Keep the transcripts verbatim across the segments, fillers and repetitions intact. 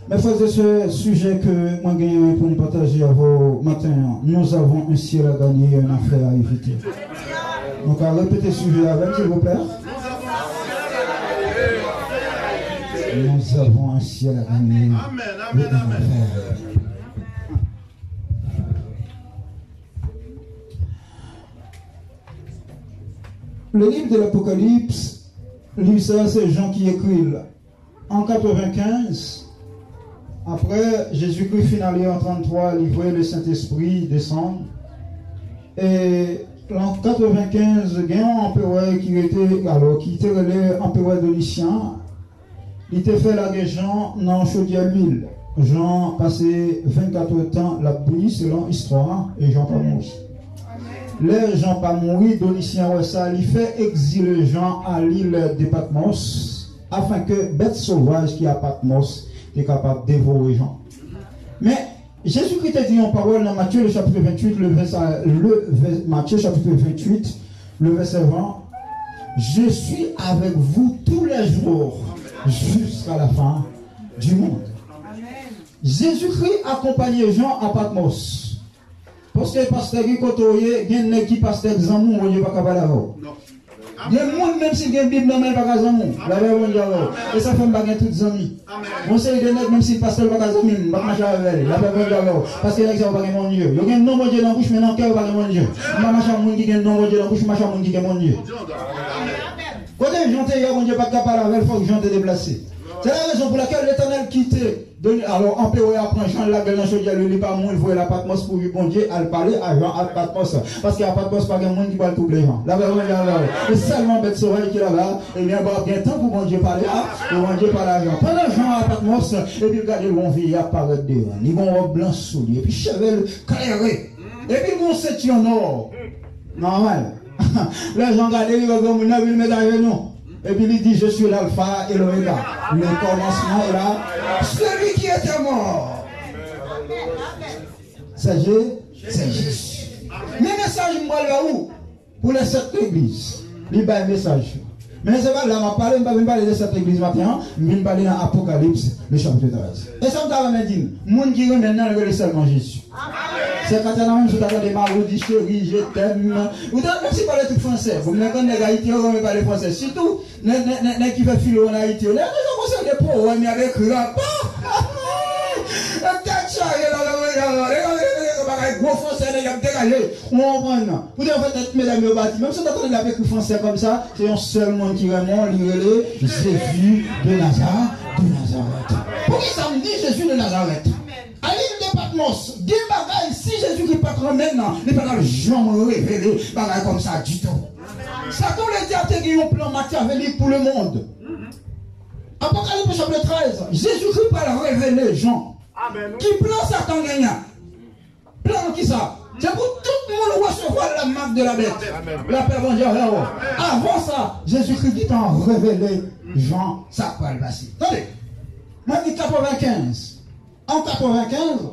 Mes frères et sœurs, sujet ke mwen genyen pou m pataje avè w maten an, nous avons un ciel à gagner et un enfer à éviter. Nou ka repete sijè avè m, silvouplè? Nous avons un ciel à gagner et un enfer à éviter. Le livre de l'Apocalypse, liv sa, se Jan ki ekri l. An katrevenkenz, apre Jezikri fin ale an tranntwa, li voye Lesentespri desann. E an katrevenkenz, gen yon anperè ki rete, alò, ki te rele anperè Donisyan. Li te fè lage Jan nan chodyè lwil. Jan pase vennkat èdtan l ap bouyi, selon istwa a, e Jan pa mouri. Lè Jan pa mouri, Donisyan wè sa, li fè egzile Jan a lil de Patmòs, afin ke bèt sovaj ki a Patmòs te kapab devore Jan. Men, Jezikri te di yon pawòl nan Matye, le chapitre vingt-huit, le vèsè, le vè-, Matye, chapitre vingt-huit, le vèsè vingt, Je suis avec vous tous les jours jusqu'à la fin du monde. Jezikri akonpanye Jan a Patmòs. Paske pastè, gen kote w ye, gen nèg ki pastè k zanmi w, Bondye pa ka pale avè w. Gen moun, menm si l gen Bib nan men l, pa ka zanmi w. Lapè Bondye avè w. E sa fè m pa gen tout zanmi. Yon seri de nèg, menm si l pastè, l pa ka zanmi m, m pa ka mache avè l. Lapè Bondye avè w. Paske nèg sa yo pa gen Bondye. Yo gen non Bondye nan bouch, men nan kè yo pa gen Bondye. M pa mache ak moun ki gen non Bondye nan bouch, m mache ak moun ki gen Bondye. Kote Jan te ye, Bondye pa t ka pale avè l, fòk Jan te deplase. Se la rezon pou lakèl Letènèl kite Doni-, alò, anperè a pran Jan, l lage l nan chodyè lwil, li pa mouri, l voye l a Patmòs pou Bondye al pale a Jan a Patmòs. Paske a Patmòs pa gen moun ki pral twouble Jan. Lapè Bondye avè w. E sèlman bèt sovaj ki laba, ebyen, pa gen tan pou Bondye pale a, pou Bondye pale a Jan. Pandan Jan a Patmòs, epi l gade l wè yon vye ap parèt devan. Li gen yon wòb blan sou li, epi cheve l klere. Epi l gen yon senti an nò. Nòmal. Lè Jan gade, li wè granmoun nan, epi l met ajenou. Epi li di, Je suis l'alpha et l'oméga, le commencement et la, celui qui était mort. C'est Jé-, c'est Jésus. Men mesaj m pral ba ou pou lè sèt legliz. Li bay mesaj. Men se pa la m ap pale, m pa vin pale de sèt legliz maten an, m vin pale nan Apokalips, le chapitre treize. E sa m ta renmen di n, moun ki renmen l nan, l rele sèlman Jezi. Se kantè nan menm si w ta tande Maroudi chérie, je t'aime. Ou ta menm si pale tout fransè. Bon, mwen konn nèg Ayiti yo renmen pale fransè. Sitou, nèg, nèg, nèg, nèg ki fè filo an Ayiti yo. Nèg yo konsa de powèm y ap ekri apa. Tèt chaje la, la, la, la, la, la, bagay gwo fransè, nèg y ap degaje. Ou konprann nan? Poutèt fè tèt medam yo pati. Menm si w ta tande l ap ekri fransè konsa, se yon sèl moun ki renmen w, li rele Jezi de Naza-, de Nazarèt. Poukisa m di Jezi de Nazarèt? A lil de Patmòs, gen bagay, si Jezikri pa t renmen n, li pa t ap janm revele bagay kòmsa ditou. Satan Ledyab te gen yon plan makyavelik pou lemonn. Apokalips chapitre treize, Jezikri pral revele Jan. Ki plan Satan genyen? Plan ki sa? Se pou tout moun resevwa la marque de la bête. Lapè Bondye avè w. Avan sa, Jezikri gentan revele Jan sa k pral pase. Tande, mwen di katrevenkenz. An katrevenkenz,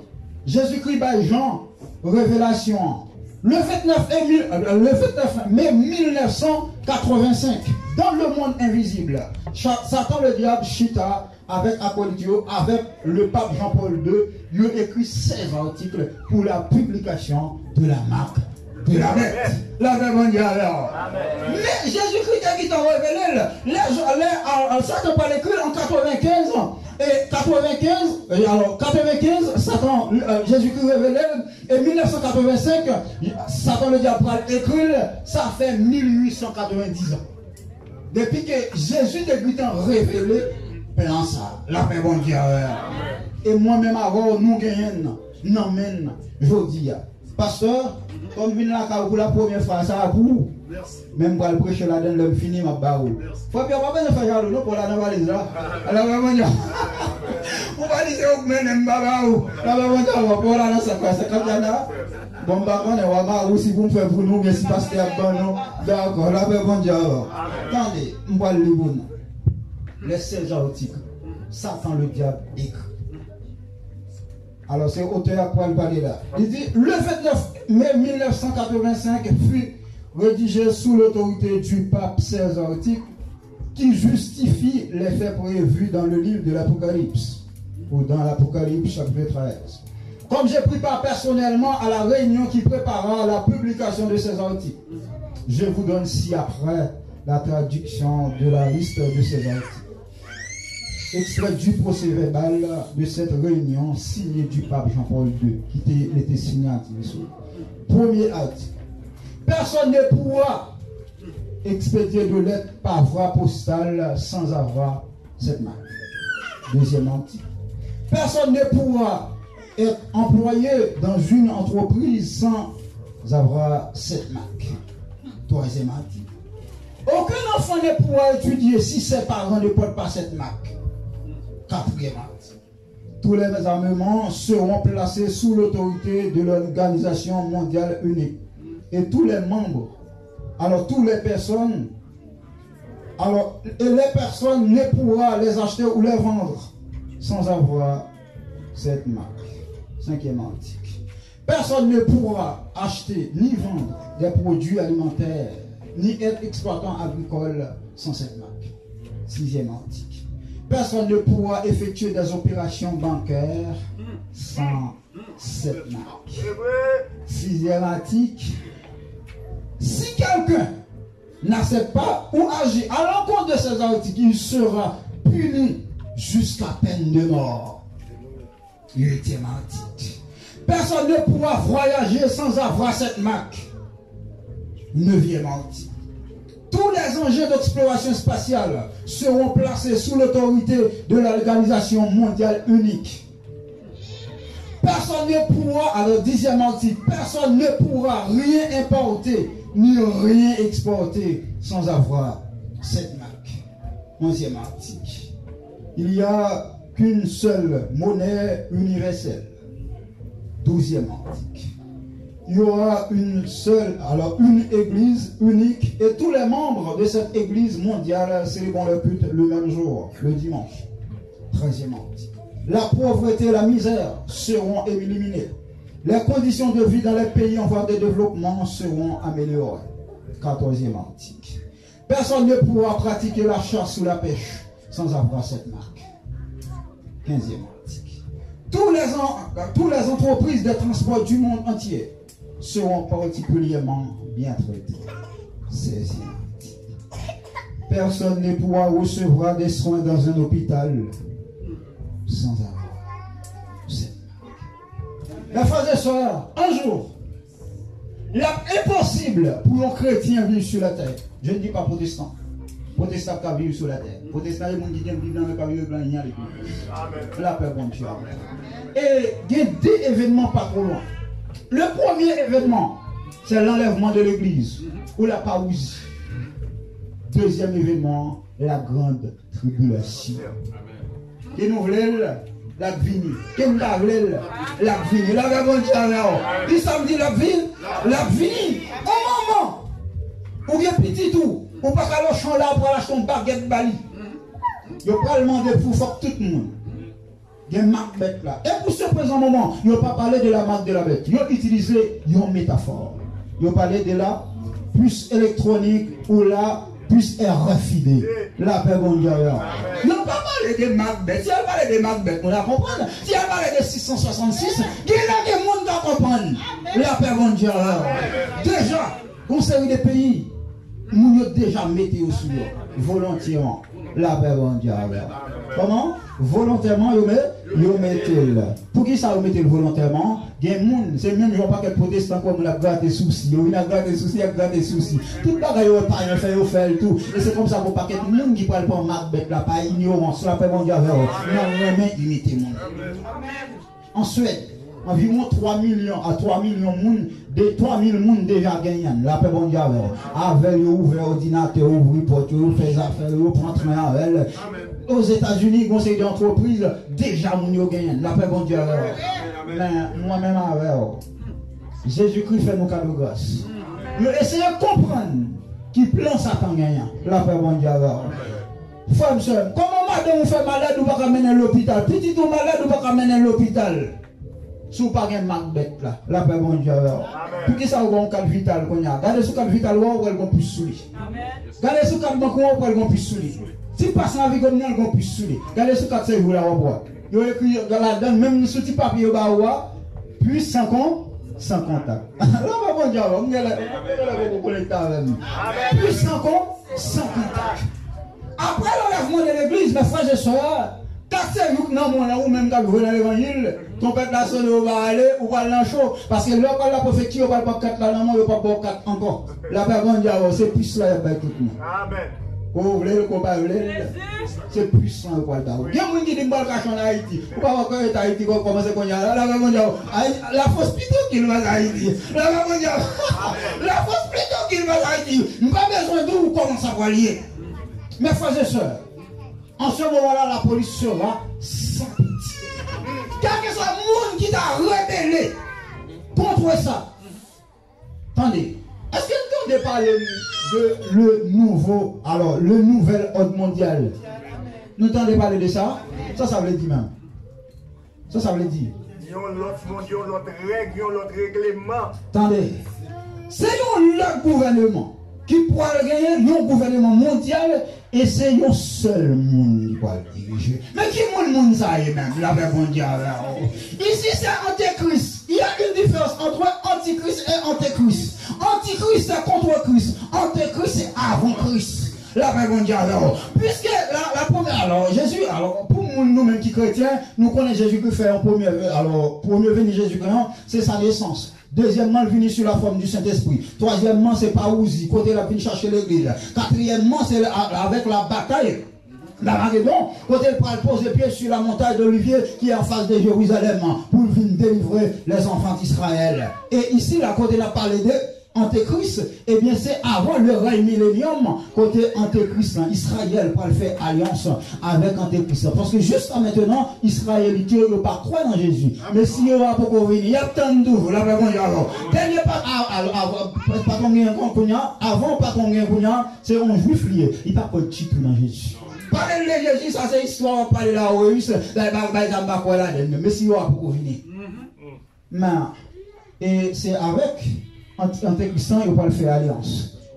Jezikri bay Jan revelasyon an. Le vennèf e mil, le vennèf me mil nèf san katrevensenk, dans le monde invisible, Cha-, Satan Ledyab chita avèk akolit yo, avèk le pap Jean-Paul deux, yo ekri sèz atik pour la publication de la marque de la bête. Lapè Bondye avè w. Men Jezikri te gentan revele l. Lè, lè, a, a, Satan pral ekri l an katrevenkenz, e katrevenkenz, e alò, katrevenkenz, Satan, e, Jezikri revele l, e mil nèf san katrevensenk, Satan Ledyab pral ekri l, sa fè mil uit san katrevendis an. Depi ke Jezi te gentan revele plan sa, lapè Bondye avè w. E mwen menm avè w, nou genyen l nan men n jodi a. Pastè, kòm m vin lakay ou pou la premyè fwa, sa a pou ou. Men m pral preche ladan l, lè m fini, m ap ba ou l. Frè Pyè, pa bezwen fè jalou non, pa w la nan valiz la. Lapè Bondye. Pou valiz ou k mennen m, m pa ba ou. Lapè Bondye avè w, pa w la nan sak la, senkant gad la. Bon, m pa konnen, w a mari w si pou m fè pou nou, oubyen si pastè ap ban nou. Dakò, lapè Bondye avè w. Tande, m pral li pou nou. Les seize articles. Satan Ledyab ekri. Alò, se otè a k pral pale la. Li di, le vennèf me mil nèf san katrevensenk fut rédigé sous l'autorité du pape seize articles qui justifient les faits prévus dans le livre de l'Apocalypse. ou dans l'Apocalypse chapitre treize. Comme j'ai pris part personnellement à la réunion qui prépara la publication de ces articles, je vous donne ci-après la traduction de la liste de ces articles. Extrait du procès-verbal de cette réunion signé du pape Jean-Paul deux, ki te mete siyati li sou. Premier article. Personne ne pourra expédier de lettres par voie postale sans avoir cette marque. Deuxième article. Personne ne pourra être employé dans une entreprise sans avoir cette marque. Troisième article. Aucun enfant ne pourra étudier si ses parents ne portent pas cette marque. Quatrième article. Tous les armements seront placés sous l'autorité de l'organisation mondiale unique. Et tous les membres, alors tous les personnes, alors, et les personnes ne pourra les acheter ou les vendre sans avoir cette marque. Cinquième article. Personne ne pourra acheter ni vendre des produits alimentaires, ni être exploitant agricole sans cette marque. Sixième article. Personne ne pourra effectuer des opérations bancaires sans cette marque. Sixième article. Si quelqu'un n'accepte pas ou agit à l'encontre de ces articles, il sera puni jusqu'à peine de mort. Huitième article. Personne ne pourra voyager sans avoir cette marque. Neuvième article. Tous les engins d'exploration spatiale seront placés sous l'autorité de l'organisation mondiale unique. Personne ne pourra, alors dixième article, personne ne pourra rien importer ni rien exporter sans avoir cette marque. Onzième article. Il y a qu'une seule monnaie universelle. Douzième article. Il y aura une seule, alors une église unique, et tous les membres de cette église mondiale célébreront leur culte le même jour, le dimanche. Treizième article. La pauvreté et la misère seront éliminées. Les conditions de vie dans les pays en voie de développement seront améliorées. Quatorzième article. Personne ne pourra pratiquer la chasse ou la pêche sans avoir cette marque. Quinzième article. Tous les, en- tous les entreprises de transport du monde entier seront particulièrement bien traitées. Seizième article. Personne ne pourra recevoir des soins dans un hôpital sans avoir cette marque. Mes frères et sœurs, un jour, l ap enposib pou yon kretyen viv sou latè. Je ne dis pas protestant. Pwotestan ka viv sou latè. Pwotestan se moun ki gen Bib nan men pa yo, yo pa gen anyen avèk li. Lapè Bondye. E gen de evènman pa twò lwen. Le premier événement, c'est l'enlèvement de l'église ou la parousie. Deuxième événement, la grande tribulation. Ke nou vle l, l ap vini. Ke n pa vle l, l ap vini. Lapè Bondye avè w. Ki sa m di l ap vini? L ap vini. On moman, ou gen pitit ou, ou pa ka al Auchan la pou al achte yon bagèt ba li. Yo pral mande pou fòk tout moun gen mak bèt la. E pou se prezan moman, yo pa pale de la marque de la bête. Yo itilize yon metafò. Yo pale de la puce électronique ou la puce R F I D. Lapè Bondye avè w. Yo pa pale de mak bèt. Si yo pale de mak bèt, moun ap konprann. Si yo pale de sis san swasannsis, gen lè gen moun k ap konprann. Lapè Bondye avè w. Deja, gon seri de peyi, moun yo deja mete yo sou yo, volontèman. Lapè Bondye avè w. Kòman? Volontèman, yo met, yo mete l. Poukisa yo mete l volontèman? Gen moun, se menm jan yon pakèt pwotestan kwè moun ap grate sousi. Yo vin ap grate sousi, ap grate sousi. Tout bagay yo wè payen fè, yo fè l tou. E se konsa gon pakèt moun ki pral pran mak bèt la pa inyorans. Lapè Bondye avè w. Nan renmen imite moun. An Swèd, anviwon twa milyon a twa milyon moun, de twa mil moun deja genyen l. Lapè Bondye avè w. Avè l, yo ouvè òdinatè, ouvri pòt yo, yo fè zafè yo, yo pran tren avè l. Ozetazini, gon seri de antrepriz, deja moun yo genyen l. Lapè Bondye avè w. Men, mwen menm avè w, Jezikri fè nou kado gras. Yo eseye konprann ki plan Satan genyen. Lapè Bondye avè w. Frè m, sè m, kòman madanm ou fè malad, ou pa ka mennen l lopital? Pitit ou malad, ou pa ka mennen l lopital? Si w pa gen mak bèt la, lapè Bondye avè w. Poukisa ou gen yon kat vital kounye a? Gade sou kat vital ou a, ou wè l gon pis sou li. Gade sou kat bank ou a, ou wè l gon pis sou li. Ti pas Navigo m nan, l gon pis sou li. Gade sou kat sèvi w la, w ap wè. Yo ekri ladan, menm sou ti papye yo ba ou a, puissant comme sans contact. Lanmou Bondye avè w, m genlè, m genlè poko konekte avè m. Puissant comme sans contact. Après l'enlèvement de l'église, mes frères et sœurs, kat se jouk nan mwen an, ou menm k ap jwe nan levanjil, twonpèt la sone, ou pa ale, ou pral nan cho. Paske lè w pral la prefekti, yo pral pran kat la nan men w, yo p ap ba w kat ankò. Lapè Bondye avè w, se plis la y ap bay tout moun. Amèn. Ke w vle l, ke w pa vle l, se plis lan yo pral ba w. Gen moun ki di, "M pral kache ann Ayiti." Ou pa wè ke Ayiti kò-, kòmanse kounye a la? Lapè Bondye avè w. Ay-, Lafrans pi trankil pase Ayiti. Lapè Bondye avè w. Lafrans pi trankil pase Ayiti. M pa bezwen di w kòman sa pral ye. Mes frères et sœurs, en ce moment-là, la police sera sans pitié. Kèlkeswa moun ki ta rebele kont sa, tande, èske n tande pale de le nouveau, alors, le nouvel ordre mondial? Nou tande pale de sa? Sa sa vle di menm? Sa sa vle di? Yon lòt mond, yon lòt règ, yon lòt regleman. Tande. Se yon lòt gouvèneman ki pral genyen, yon gouvèneman mondyal, e se yon sèl moun ki pral dirije. Men ki moun moun sa ye menm? Lapè Bondye avè w. Ici, c'est Antéchrist. Il y a une différence entre antichrist et antéchrist. Antichrist, c'est contre Christ. Antéchrist, c'est avant Christ. Lapè Bondye avè w. Piske la, la premye, alò, Jezi, alò, pou moun nou menm ki kretyen, nou konnen Jezikri fè yon premye, alò, premye vini Jezikri an, se sa nesans. Dezyèmman, l vini sou la fòm di Sentespri. Twazyèmman, se parouzi, kote l ap vin chache legliz. Katriyèmman, se la, avèk la batay, Lamagedon, kote l pral poze pye sou la montagne d'Olivier ki anfas de Jérusalem pou l vin delivre les enfants d'Israël. E isi la, kote n ap pale de Antekris, ebyen, se avan le rèy milenyòm, kote Antekris lan, Izrayèl pral fè alyans avèk Antekris lan. Paske jiska mentenan, Izrayelit yo, yo pa kwè nan Jezi. Mesi yo a poko vini. Y ap tann toujou. Lapè Bondye avè w. Dènye pa-, a, a, a, patwon gen kounye a, avan patwon gen kounye a, se yon Jwif li ye. Li pa kwè ditou nan Jezi. Pale de Jezi, sa se istwa w ap pale la, Oreyis. Bay, bay, bay, sa m pa kwè ladann. Mesi yo a poko vini. Men, e se avèk ant-, Antekris lan yo pral fè alyans.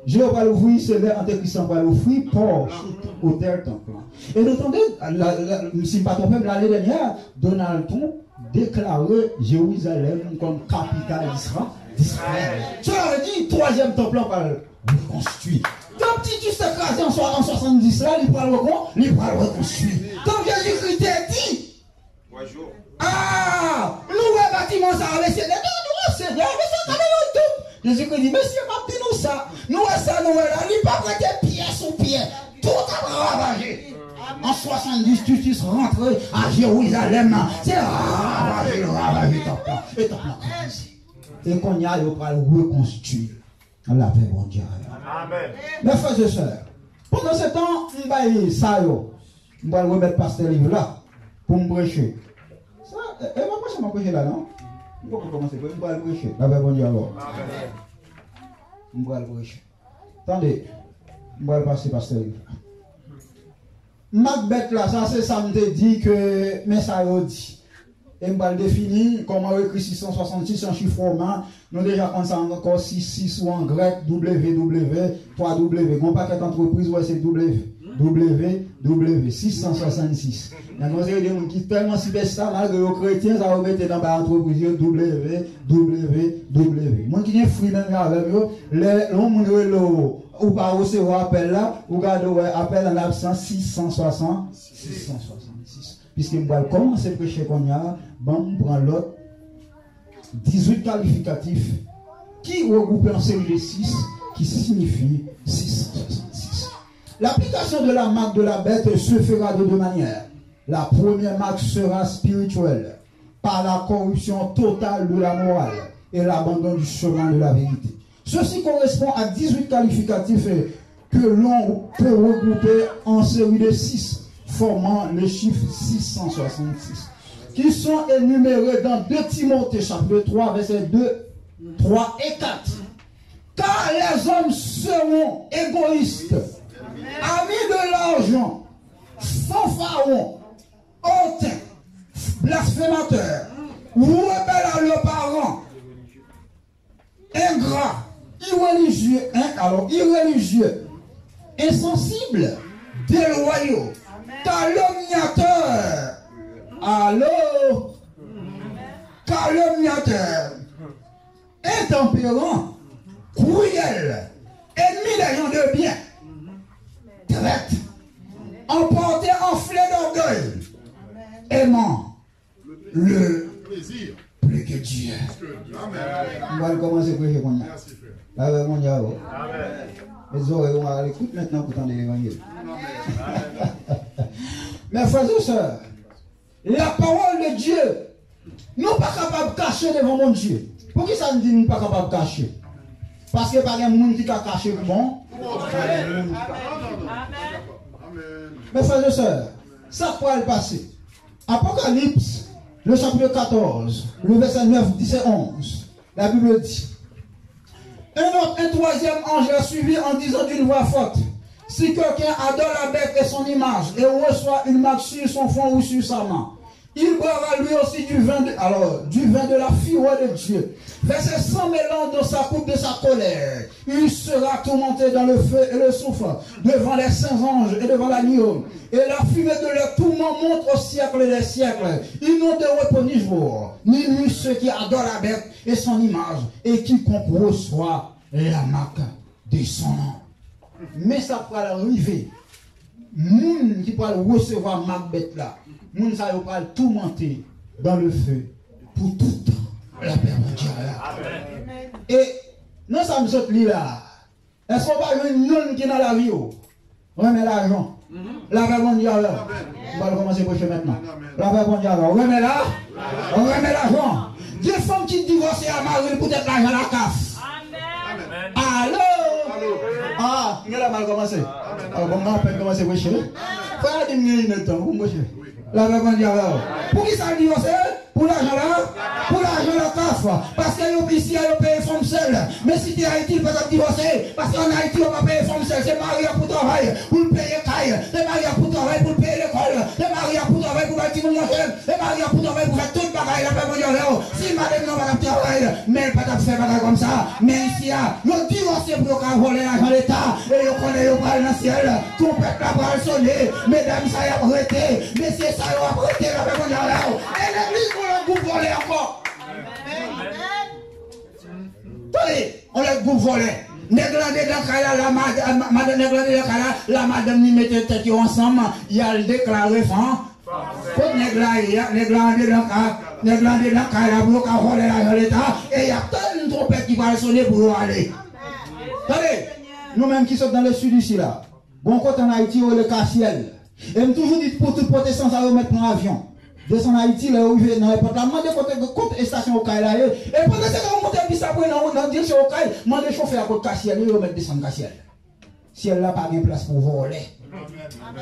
Je yo pral ouvri, se lè Antekris lan pral ofri pò sou tout otèl tanp lan. E nou tande, la, la, si m pa twonpe m, lane dènyè a, Donald Trump deklare Jerizalèm kòm kapital Isra-, Izrayèl. Cela veut dire, twazyèm tanp lan pral rekonstwi. Tanp Titus te kraze an swa-, an swasanndis la, li pral rekon-, li pral rekonstwi. Tanp Jezikri te di, Bonjou. Ah! Nou wè batiman sa a, mesye. Mesye, mesye, mesye, gade yo tout. Jezikri di, mesye, m ap di nou sa. Nou wè sa nou wè la, li p ap rete pyè sou pyè. Tout ap ravaje. An swasanndis, Titus rantre a Jerizalèm. Se ravaje, ravaje tanp lan. E tanp lan kraze. E kounye a, yo pral rekonstwi. Lapè Bondye avè w. Amèn. Mes frères et sœurs, pandan se tan, m bay sa yo. M pral remèt pastè liv la pou m preche. Sa, e, e pa preche m ap preche la, non? M poko kòmanse preche, m pral preche. Lapè Bondye avè w. Amèn. M pral preche. Tande, m pral pase pastè liv la. Mak bèt la, sa se sa m te di ke, men sa yo di. E m pral defini kòman yo ekri sis san swasannsis, se yon chif woman. Nou deja konn sa ankò, sis sis ou an grèk, W W W, twa W. Gon pakèt antrepriz, ou wè se W W W, sis san swasannsis. Gen yon seri de moun ki tèlman sipèsta, malgre yo kretyen, sa yo mete nan bay antrepriz yo W W W. Moun ki gen Freeman avè m yo, lè yon moun rele w, ou pa resevwa apèl la, ou gade w wè apèl an absans sis san swasannsis. Sis san swasannsis. Piske m pral kòmanse preche kounye a, ban m pran lòt dizuit kalifikatif ki regwoupe an seri de sis ki siyifi sis san swasannsis. L'application de la marque de la bête se fera de deux manières. La première marque sera spirituelle, par la corruption totale de la morale et l'abandon du chemin de la vérité. Ceci correspond à dix-huit qualificatifs que l'on peut regrouper en série de six, formant le chiffre six cent soixante-six, qui sont énumérés dans deux Timothée chapitre trois, versets deux, trois et quatre. Car les hommes seront égoïstes, amis de l'argent, fanfarons, hautains, blasphémateurs, rebelles à leurs parents, ingrats, irréligieux, hein, alors, irréligieux, insensibles, déloyaux, calomniateurs, Allô? Calomniateur, intempérant, cruel, ennemi des gens de bien, traître, emporté, enflé d'orgueil, aimant le plaisir plus que Dieu. M pral kòmanse preche kounye a. Lave kòmanse avè w. Met zòrèy ou a l'écoute maintenant pou tande levanjil. Mes frères et sœurs, la parole de Dieu, nou pa kapab kache devan Bondye. Poukisa m di nou pa kapab kache? Paske pa gen moun ki ka kache pou bon. Mes frères et sœurs, sa k pral pase? Apocalypse, le chapitre quatorze, le verset neuf, dix et onze. La Bible dit, un autre, un troisième ange la suivi en disant d'une voix forte, si quelqu'un adore la bête et son image et reçoit une marque sur son front ou sur sa main, il boira lui aussi du vin de, alors, du vin de la fureur de Dieu, versé sans mélange dans sa coupe de sa colère. Il sera tourmenté dans le feu et le soufre, devant les saints anges et devant l'agneau. Et la fumée de leur tourment monte au siècle des siècles. Ils n'ont de repos ni jour, ni nuit, ceux qui adorent la bête et son image, et quiconque reçoit la marque de son nom. Men sa k pral rive moun ki pral resevwa mak bèt la, moun sa yo pral toumante dans le feu pour tout tan. Lapè Bondye a la. E nan sa m sot li la, èske w pa jwenn youn ki nan lavi w renmen lajan? Lapè Bondye avè w. M pral kòmanse preche mentnan. Lapè Bondye avè w. Renmen la? Renmen lajan. Gen fanm ki divòse a mari l poutèt lajan lakaf. Alo? Ah, m gen lè m al kòmanse. Ah, bon, m apèn kòmanse preche. Frè a di m gen inèdtan pou m preche. Lapè Bondye avè w. Poukisa l divòse? Pou lajan la? Pou lajan lakaf. Paske yo isi a, yo peye fanm sèl. Men si te Ayiti, li pa t ap divòse. Paske ann Ayiti, yo pa peye fanm sèl. Se mari a pou travay pou l peye kay. Se mari a pou travay pou l peye lekòl. Se mari a pou travay pou bay timoun manje. Se mari a pou travay pou fè tout bagay. Lapè Bondye avè w. Si madanm nan pa t ap travay, men l pa t ap fè bagay kòmsa. Men isi a, yo divòse pou yo ka vòlè lajan Leta. E yo konnen yo pral nan syèl. Twonpèt la pral sone. Medam sa y ap rete. Mesye sa yo ap rete. Lapè Bondye avè w. E legliz, yon lòt gwoup vòlè ankò. Tande, yon lòt gwoup vòlè. Nèg la andedan kay la, la mad-, ma-, madanm nèg la andedan kay la, la madanm li mete tèt yo ansanm, y al deklare fan. Kot nèg la ye a? Nèg la andedan kay, nèg la andedan kay la pou yo ka vòlè lajan Leta, e y ap tann twonpèt ki pral sone pou yo ale. Tande, nou menm ki sot nan le sud isi la, gon kote ann Ayiti yo rele Kasyèl. E m toujou di pou tout pwotestan sa yo mèt pran avyon. Desann Ayiti, lè yo rive nan èpòt la, mande kote, kot estasyon Okay la ye. E pandan se tan, ou monte bis apre nan, nan direksyon Okay, mande chofè a kot Kasyèl ye, yo mèt desann Kasyèl. Syèl la pa gen plas pou vòlè.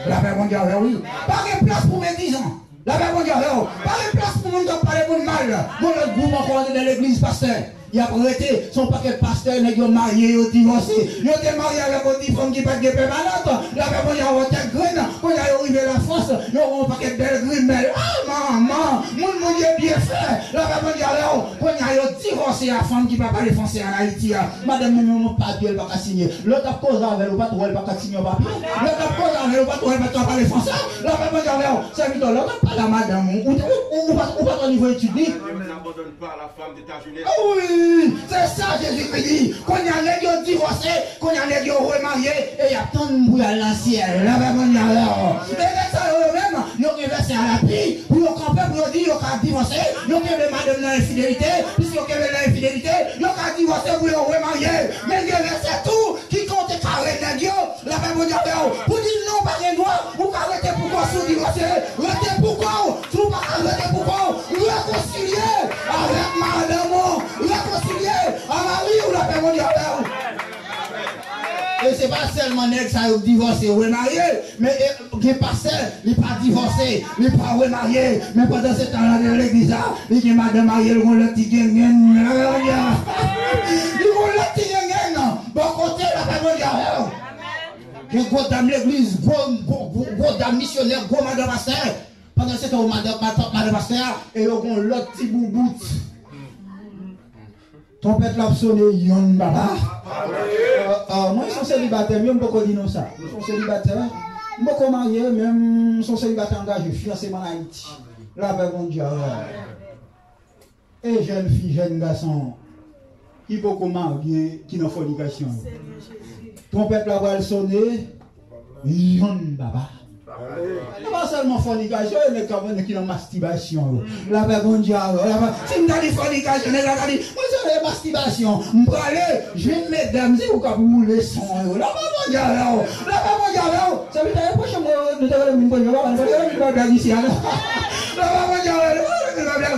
Lapè Bondye avè w, wi. Pa gen plas pou medizan. Lapè Bondye avè w. Pa gen plas pou moun k ap pale moun mal. Gon lòt gwoup ankò anndan legliz, pastè. Y ap rete, se yon pakèt pastè, nèg yo marye, yo divòse. Yo te marye avèk yon ti fanm ki pa t gen pèmanant. Lapè Bondye avè w, tèt grenn. Kounye a yo rive Lafrans, yo wè yon pakèt bèl grimèl. Ah, manman! Moun Bondye byen fè. Lapè Bondye avè w. Kounye a yo divòse a fanm ki pa pale fransè ann Ayiti a. Madanm nan menm yon papye l pa ka siyen. Lè w t ap koze avè l, ou pa t wè l pa ka siyen yon papye? Lè w t ap koze avè l, ou pa t wè l pa t ka pale fransè? Lapè Bondye avè w. Sèvitè, lè w t ap pale a madanm ou, ou, ou, ou, ou pa t, ou pa t o nivo etid li? Ah wi, se sa Jezikri di. Kounye a nèg yo divòse, kounye a nèg yo remarye, e y ap tann pou y al nan syèl. Lapè Bondye avè w. E nèg sa yo, yo menm, yo gen vèsè a lapli pou yo kanpe, pou yo di yo ka divòse, yo kenbe madanm nan enfidelite, piske yo kenbe l nan enfidelite, yo ka divòse pou yo remarye. Men gen vèsè tou ki kote kare nèg yo. Lapè Bondye avè w. Pou di non, pa gen dwa. Ou ka rete pou kò w si w divòse. Rete pou kò w. Si w pa ka rete pou kò w, rekonsilye avèk madanm ou. Rekonsilye a mari w. Lapè Bondye avè w. E se pa sèlman nèg sa yo k divòse, remarye, men e, gen pastè, li pa divòse, li pa remarye, men pandan se tan la nan legliz la, li gen madanm marye, li gon lòt ti gengèn. Lapè Bondye avè w. Li gon lòt ti gengèn bò kote. Lapè Bondye avè w. Gen gwo dam legliz, gwo, gwo, gwo, gwo dam misyonè, gwo madan pastè. Pandan se tan, yo madan, madan, madan pastè a, e yo gon lòt ti boubout. Twonpèt la ap sone, yonn, papa. Euh, euh, mwen se yon selibatè, men m poko di nou sa. M se yon selibatè. M poko marye, men m se yon selibatè angaje, fiyanse m ann Ayiti. Lapè Bondye avè w. E jèn fi, jèn gason ki poko marye, ki nan fònikasyon yo. Twonpèt la pral sone, yonn papa. E pa sèlman fònikasyon, e nèg k ap, nèg ki nan mastibasyon yo. Lapè Bondye avè w. Lapè, si m ta di fònikasyon, nèg la ta di, mwen se mastibasyon. M prale jwenn medam, se ou k ap woule son yo. Lapè Bondye avè w. Lapè Bondye avè w. Se li te reproche mwen, nou te rele moun premye, papa, nou te rele moun premye isi a, non. Lapè Bondye avè w. E rele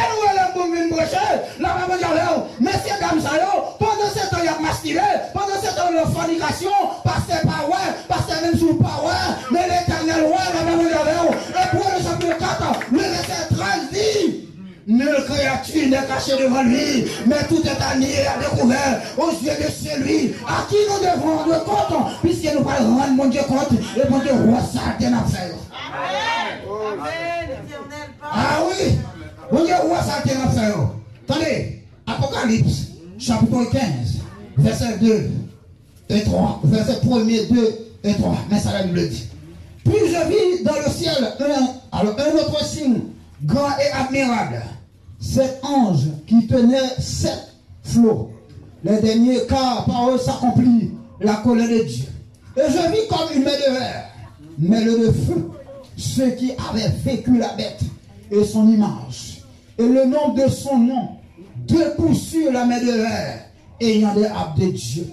nou rele pou vin preche. Lapè Bondye avè w. Mesye dam sa yo, pandan se tan y ap maskibe, pandan se tan yo nan fònikasyon, pastè pa wè, pastè menm si w pa wè, men Letènèl wè, lapè Bondye avè w. Ebre le chapitre quatre, le verset treize di, Nulle créature n'est cachée devant lui, mais tout est à nu et à découvert aux yeux de celui à qui nous devons rendre compte, puisque nou pral rann Bondye kont, e Bondye wè sa te n ap fè yo. Amen. Amen. Letènèl pa. Ah wi, Bondye wè sa te n ap fè yo. Tande, Apokalips, chapitre quinze, verset deux et trois, verset premier, deux et trois. Mais ça, la Bible dit. Puis je vis dans le ciel un, alors un autre signe grand et admirable, sept anges qui tenaient sept flots, les derniers, car par eux s'accomplit la colère de Dieu. Et je vis comme une mer de verre, mêlée de feu, ceux qui avaient vaincu la bête et son image, et le nom de son nom, debout sur la mer de verre, ayant des harpes de Dieu.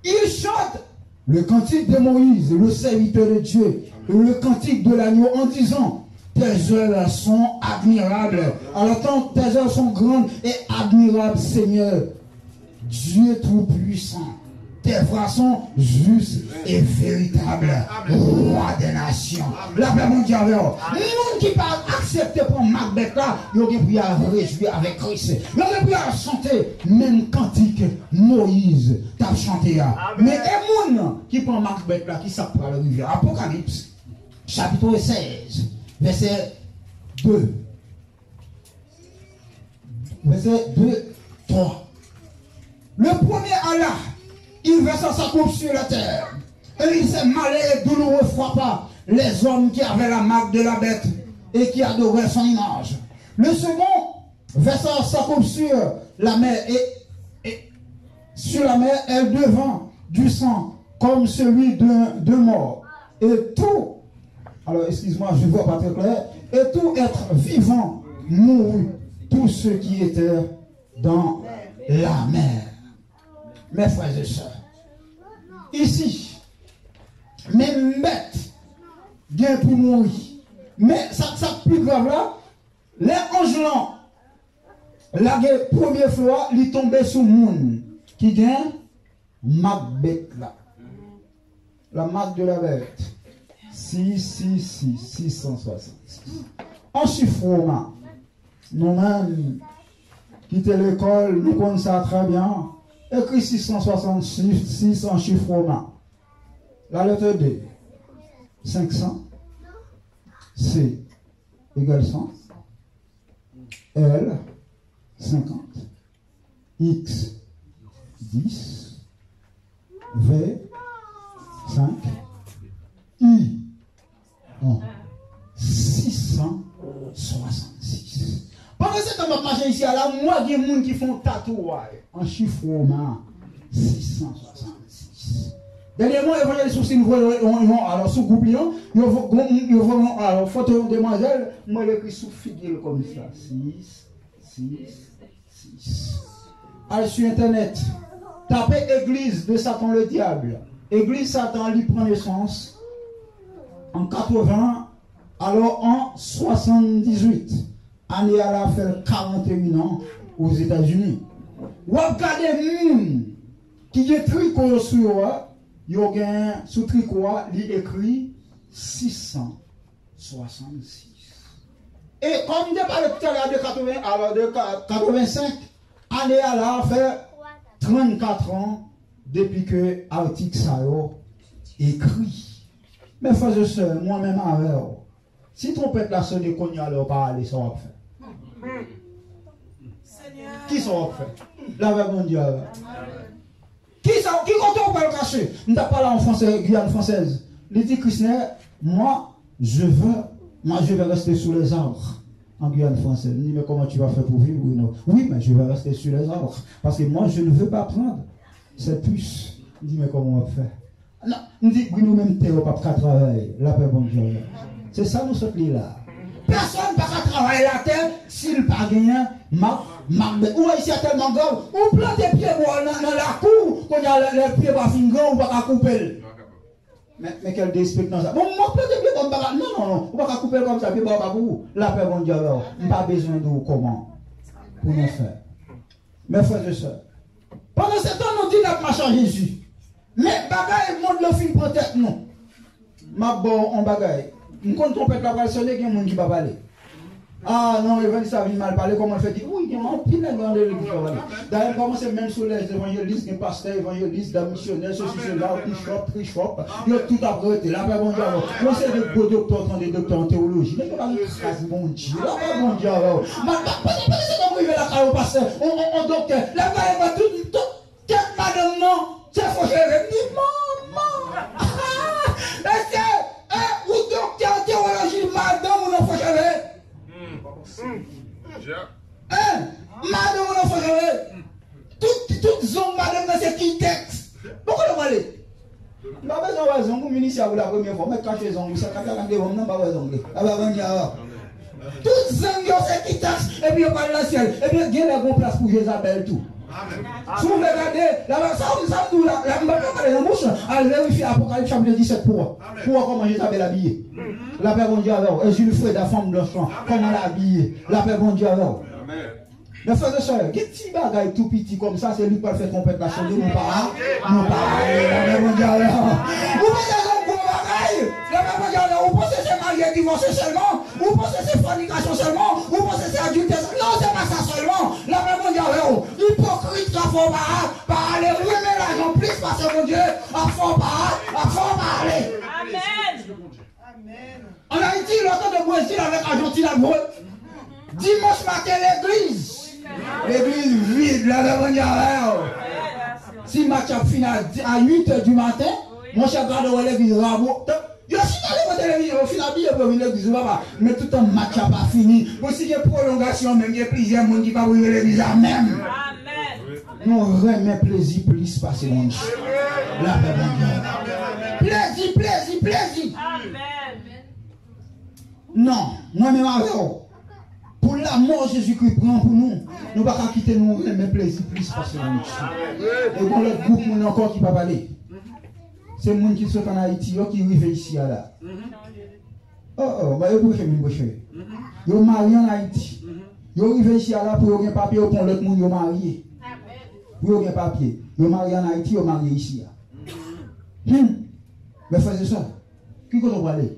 Ils chantent le cantique de Moïse, le serviteur de Dieu, et le cantique de l'agneau en disant, tes œuvres sont admirables. Alors, ton, tes œuvres sont grandes et admirables, Seigneur Dieu Tout-Puissant. Tes voies sont justes et véritables, Roi des nations. Lapè Bondye avè w. Moun ki pa aksepte pran mak bèt la, yo gen pou y al rejwi avèk Kris. Yo gen pou y al chante menm kantik Moyiz t ap chante a. Men e moun ki pran mak bèt la, ki sa k pral rive? Apokalips, chapitre seize, verset deux. Verset deux, trois. Le premier alla, il versa sa coupe sur la terre, et il se malin et douloureux frappa les hommes qui avaient la marque de la bête et qui adoraient son image. Le second versa sa coupe sur la mer et, et sur la mer, elle devint du sang comme celui d'un, d'un mort. Et tout, alors excuse-moi, je vois pas très clair, et tout être vivant mourut, tous ceux qui étaient dans la mer. Mes frères et sœurs, isi, menm bèt gen pou mouri. Men sa, sa k pi grav la, lè anj lan lage premye flo a, li tonbe sou moun ki gen mak bèt la. La marque de la bête. Six six six, six cent soixante-six. An chif woman, nou menm ki te lekòl, nou konn sa trè byen. Ekri six cent soixante-six an chif woman. La lettre D, cinq cents, C égale cent, L cinquante, X dix, V cinq, I en six cent soixante-six. Pandan se tan m ap mache isi a la, m wè gen moun ki fè yon tatouaj an chif woman six cent soixante-six. Dènyèman, Evanjelis Soustin voye yon, yon, alò, sou gwoup li an, yo vo-, gon, yo voye yon, alò, foto yon demwazèl, m wè l ekri sou figi l kòmsa, six six six. Al sou entènèt, tape Église de Satan le Diable. Egliz Satan, li pran nesans an katreven, alò, an swasanndizuit. Ane a la fè l karanneyennn an Ozetazini. W ap gade moun ki gen triko yo sou yo a, yo gen sou triko a, li ekri sis san swasannsis. E kòm m te pale talè a de katreven, alò de ka-, katrevensenk, ane a la fè trannkat an depi ke atik sa yo ekri. Men frè e sè, mwen menm avè w, si twonpèt la sone kounye a la, w pa ale, sa w ap fè? Kisa w ap fè? Lave Bondye avè w. Kisa, ki kote w pral kache? M t ap pale a yon Fransè, Giyàn Fransèz. Li di, Krisnè, moi, je veux Moi, je vais rester sous les arbres en Guyane française. M di, mais comment tu vas faire pour vivre, Bruno? Oui, mais je vais rester sous les arbres. Parce que moi, je ne veux pas prendre cette puce. M di, mais comment on va faire? Non, m di, Bruno, menm tè yo p ap ka travay. Lapè Bondye. Se sa nou sot li la. Pèsonn pa ka travay latè si l pa genyen mak, mak bèt. Ou wè isi a tèlman grav, ou plante pye bwa nan, nan lakou, kounye a lè, lè pye bwa fin gran, ou pa ka koupe l. Men, men kèl derespektan sa. Bon, mwen plante pye bwa, m pa ka, non, non, non, ou pa ka koupe l kòmsa, pye bwa pa pou ou. Lapè Bondye avè w. M pa bezwen di w kòman pou nou fè. Mes frères et sœurs, pandan se tan nou di n ap mache ak Jezi, men bagay mond lan fin pran tèt nou. M ap ba w yon bagay. M konn twonpèt la pral sone, gen moun ki pa pale. Ah non, evanjelis la vin mal pale, kòman l fè di, wi, gen anpil nèg nan legliz ki pa pale. Dayè, m kòmanse menm sou lè evanjelis, gen pastè, evanjelis, dam misyonè, sesi, sela, bishop, trishop, yo tout ap rete. Lapè Bondye avè w. Yon seri de gwo doktè, tande doktè an tewoloji. Nèg yo pa gen kras Bondye. Lapè Bondye avè w. M ap, pa, pa, pa, se kòm rive lakay yon pastè, yon, yon, yon doktè. Lè m gade, m wè tout, tout tèt madanm nan, se fo cheve. M di, manman! Mesye, e, ou doktè an tewoloji, madanm ou nan fo cheve? Hein? Madanm ou nan fo cheve? Tout, tout zong madanm nan se kitèks. Bon, kote w ale? M pa bezwen wè zong ou, minisya pou la premyè fwa. Mèt kache zong ou, sa k ap la devan m nan, m pa wè zong li. Lapè Bondye avè w. Tout zang yo se kitèks, epi yo pral nan syèl. Epi gen lè gon plas pou Jezabèl tou. Si w vle gade, la, sa, sa m di w la, la, m pa pale nan bouch lan. Al verifye Apokalips chapit disèt pou wè. Pou wè kòman Jezabèl abiye. Lapè Bondye avè w. E Jules Freda, fanm blanch lan, kòman l abiye. Lapè Bondye avè w. Mes frères et sœurs, gen ti bagay tou piti kòmsa, se li k pral fè twonpèt la sone, nou pa, nou pa ale, lapè Bondye avè w. Ou panse se yon gwo bagay? Lapè Bondye avè w. Ou panse se marye divòse sèlman? Ou panse se fònikasyon sèlman? Ou panse se adiltè sèlman? Non, se pa sa sèlman. Lapè Bondye avè w. Ipokrit k ap fè w pa, pa ale, renmen lajan plis pase Bondye, ap fè w pa, ap fè w pa ale. Amèn. Ann Ayiti, lè w tande Brezil avèk Ajantin ap jwe, dimanch maten legliz, legliz vid, lapè Bondye avè w. Si match ap fini a, a uit è di maten, monchè, gade w wè legliz rabo. Yo chita devan televizyon, yo fin abiye pou yo vin legliz, wi papa. Men toutan match la pa fini, bon, si gen pwolongasyon menm, gen plizyè moun ki p ap rive legliz la menm. Nou renmen plezi plis pase Bondye. Lapè Bondye. Plezi, plezi, plezi. Non, mwen menm avè w. Pou lanmò Jezikri pran pou nou, nou pa ka kite nou renmen plezi plis pase Bondye. E gon lòt gwoup moun ankò ki pa pale. Se moun ki sot ann Ayiti yo ki rive isi a la. Oh, oh, ba yo preche vin preche. Yo marye ann Ayiti. Yo rive isi a la pou yo gen papye, yo pran lòt moun, yo marye. Pou yo gen papye. Yo marye ann Ayiti, yo marye isi a. Hmm. Mes frères et sœurs, ki kote w prale?